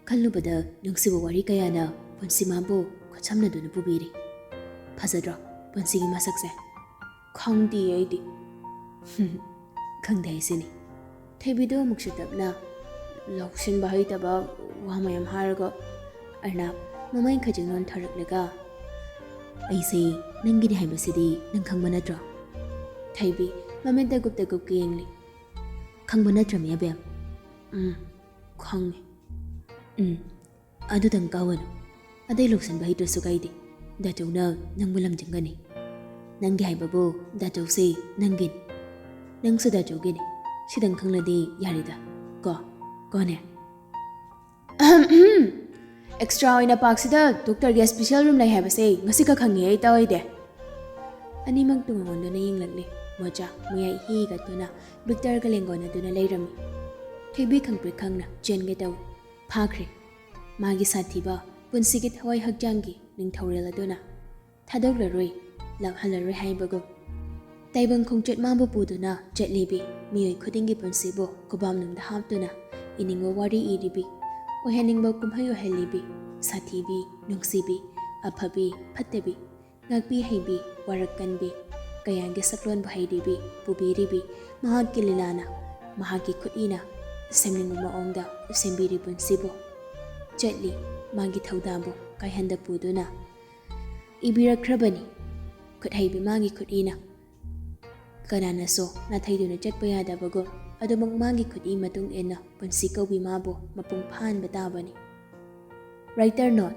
ꯈꯜꯂꯨꯕꯗ ꯅꯨꯡꯁꯤꯕ ꯋꯥꯔꯤ ꯀꯌꯥꯅ ꯄꯨꯟꯁꯤ ꯃꯥꯕꯨ ꯈꯨꯠꯁꯝꯅꯗꯨꯅ ꯄꯨꯕꯤꯔꯤ꯫ ꯐꯖꯗ꯭ꯔꯣ ꯄꯨꯟꯁꯤꯒꯤ ꯃꯁꯛꯁꯦ? ꯈꯪꯗꯦ ꯑꯩꯗꯤ꯫ ꯈꯪꯗꯦ ꯍꯥꯏꯁꯤꯅꯤ꯫ ꯊꯣꯏꯕꯤꯗꯣ ꯑꯃꯨꯛꯁꯨ ꯇꯞꯅ, ꯂꯧꯁꯤꯟꯕ ꯍꯩꯇꯕ ꯋꯥ ꯃꯌꯥꯝ ꯍꯥꯏꯔꯒ, ꯑꯔꯅꯥꯕ ꯃꯃꯩ ꯈꯖꯤꯛ ꯅꯣꯟꯊꯔꯛꯂꯒ, "ꯑꯩꯁꯦ ꯅꯪꯒꯤꯅꯤ ꯍꯥꯏꯕꯁꯤꯗꯤ ꯅꯪ ꯈꯪꯕ ꯅꯠꯇ꯭ꯔꯣ?" ꯊꯣꯏꯕꯤ ꯃꯃꯤꯠ ꯇꯒꯨꯞ ꯇꯒꯨꯞꯀ ꯌꯦꯡꯂꯤ꯫ "ꯈꯪꯕ ꯅꯠꯇ꯭ꯔꯃꯤ ꯑꯕꯦꯝ?" "ꯎꯝ, ꯈꯪꯉꯦ꯫" "ꯎꯝ, ꯑꯗꯨꯗꯪ ꯀꯥꯎꯒꯅꯨ꯫ ꯑꯇꯩ ꯂꯧꯁꯤꯟꯕ ꯍꯩꯇ꯭ꯔꯁꯨ ꯀꯥꯏꯗꯦ꯫ ꯗꯥꯆꯧꯅ ꯅꯪꯕꯨ ꯂꯝꯖꯤꯡꯒꯅꯤ꯫ ꯅꯪꯒꯤ ꯍꯥꯏꯕꯕꯨ ꯗꯥꯆꯧꯁꯤ ꯅꯪꯒꯤꯅꯤ꯫ ꯅꯪꯁꯨ ꯗꯥꯆꯧꯒꯤꯅꯤ꯫ ꯁꯤꯗꯪ ꯈꯪꯂꯗꯤ ꯌꯥꯔꯦꯗ꯫ ꯀꯣ? ꯀꯣꯅꯦ?" "ꯑꯦꯛꯁꯇ꯭ꯔꯥ ꯑꯣꯏꯅ ꯄꯥꯔꯛꯁꯤꯗ ꯗꯣꯛꯇꯔꯒꯤ ꯁ꯭ꯄꯦꯁꯦꯜ ꯔꯨꯝ ꯂꯩ ꯍꯥꯏꯕꯁꯦ ꯉꯁꯤꯈꯛ ꯈꯪꯉꯦ ꯑꯩ, ꯇꯧꯏꯗꯦ꯫" ꯑꯅꯤꯃꯛ ꯇꯨꯡ ꯑꯣꯟꯗꯨꯅ ꯌꯦꯡꯂꯛꯂꯤ꯫ ꯃꯣꯖꯥ ꯃꯌꯥꯏ ꯏꯍꯤ ꯍꯤꯒꯠꯇꯨꯅ ꯕꯤꯛꯇꯔꯒ ꯂꯦꯡꯒꯣꯟꯅꯗꯨꯅ ꯂꯩꯔꯝꯃꯤ꯫ ꯊꯣꯏꯕꯤ ꯈꯪꯄ꯭ꯔꯦꯛ ꯈꯪꯅ ꯆꯦꯟꯒꯦ ꯇꯧꯏ꯫ ꯐꯥꯈ꯭ꯔꯦ꯫ ꯃꯥꯒꯤ ꯁꯥꯊꯤꯕ ꯄꯨꯟꯁꯤꯒꯤ ꯊꯋꯥꯏ ꯍꯛꯆꯥꯡꯒꯤ ꯅꯤꯡꯊꯧꯔꯦꯜ ꯑꯗꯨꯅ ꯊꯥꯗꯣꯛꯂꯔꯣꯏ, ꯂꯥꯛꯍꯜꯂꯔꯣꯏ ꯍꯥꯏꯕꯒꯨꯝ꯫ ꯇꯥꯏꯕꯪ ꯈꯣꯡꯆꯠ ꯃꯥꯕꯨ ꯄꯨꯗꯨꯅ ꯆꯠꯂꯤꯕꯤ ꯃꯤꯑꯣꯏ ꯈꯨꯗꯤꯡꯒꯤ ꯄꯨꯟꯁꯤꯕꯨ ꯈꯨꯕꯥꯝꯅꯨꯡꯗ ꯍꯥꯞꯇꯨꯅ ꯏꯅꯤꯡꯕ ꯋꯥꯔꯤ ꯏꯔꯤꯕꯤ, ꯑꯣꯏꯍꯟꯅꯤꯡꯕ ꯀꯨꯝꯍꯩ ꯑꯣꯏꯍꯜꯂꯤꯕꯤ, ꯁꯥꯊꯤꯕꯤ, ꯅꯨꯡꯁꯤꯕꯤ, ꯑꯐꯕꯤ, ꯐꯠꯇꯕꯤ, ꯉꯥꯛꯄꯤ ꯍꯩꯕꯤ, ꯋꯥꯔꯛ ꯀꯟꯕꯤ, ꯀꯌꯥꯒꯤ ꯁꯛꯂꯣꯟꯕꯨ ꯍꯩꯔꯤꯕꯤ, ꯄꯨꯕꯤꯔꯤꯕꯤ, ꯃꯍꯥꯛꯀꯤ ꯂꯤꯂꯥꯅ, ꯃꯍꯥꯛꯀꯤ ꯈꯨꯠꯏꯅ ꯁꯦꯝꯅꯤꯡꯕ ꯃꯑꯣꯡꯗ ꯁꯦꯝꯕꯤꯔꯤ ꯄꯨꯟꯁꯤꯕꯨ꯫ ꯆꯠꯂꯤ ꯃꯥꯒꯤ ꯊꯧꯗꯥꯡꯕꯨ ꯀꯥꯏꯍꯟꯗ ꯄꯨꯗꯨꯅ꯫ ꯏꯕꯤꯔꯛꯈ꯭ꯔꯕꯅꯤ ꯈꯨꯠꯍꯩꯕꯤ ꯃꯥꯒꯤ ꯈꯨꯠꯏꯅ꯫ ꯀꯅꯥꯅꯁꯨ ꯅꯥꯊꯩꯗꯨꯅ ꯆꯠꯄ ꯌꯥꯗꯕꯒꯨꯝ, ꯑꯗꯨꯃꯛ ꯃꯥꯒꯤ ꯈꯨꯠꯏ ꯃꯇꯨꯡ ꯏꯟꯅ ꯄꯨꯟꯁꯤ ꯀꯧꯕꯤ ꯃꯥꯕꯨ ꯃꯄꯨꯡ ꯐꯥꯍꯟꯕ ꯇꯥꯕꯅꯤ꯫ Writer note: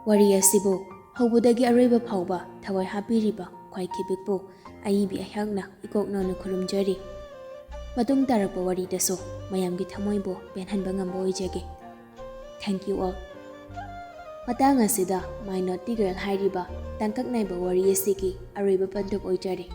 ꯋꯥꯔꯤ ꯑꯁꯤꯕꯨ ꯍꯧꯕꯗꯒꯤ ꯑꯔꯣꯏꯕ ꯐꯥꯎꯕ ꯊꯋꯥꯏ ꯍꯥꯞꯄꯤꯔꯤꯕ ꯈ꯭ꯋꯥꯏꯈꯤꯕꯤꯛꯄꯨ ꯑꯏꯕꯤ ꯑꯩꯍꯥꯛꯅ ꯏꯀꯣꯛ ꯅꯧꯅ ꯈꯨꯔꯨꯝꯖꯔꯤ꯫ ꯃꯇꯨꯡ ꯇꯥꯔꯛꯄ ꯋꯥꯔꯤꯗꯁꯨ ꯃꯌꯥꯝꯒꯤ ꯊꯃꯣꯏꯕꯨ ꯄꯦꯟꯍꯟꯕ ꯉꯝꯕ ꯑꯣꯏꯖꯒꯦ꯫ Thank you all꯫ ꯃꯇꯥꯡ ꯑꯁꯤꯗ My Naughty Girl ꯍꯥꯏꯔꯤꯕ ꯇꯥꯡꯀꯛ ꯅꯥꯏꯕ ꯋꯥꯔꯤ ꯑꯁꯤꯒꯤ ꯑꯔꯣꯏꯕ ꯄꯟꯊꯨꯞ ꯑꯣꯏꯖꯔꯦ꯫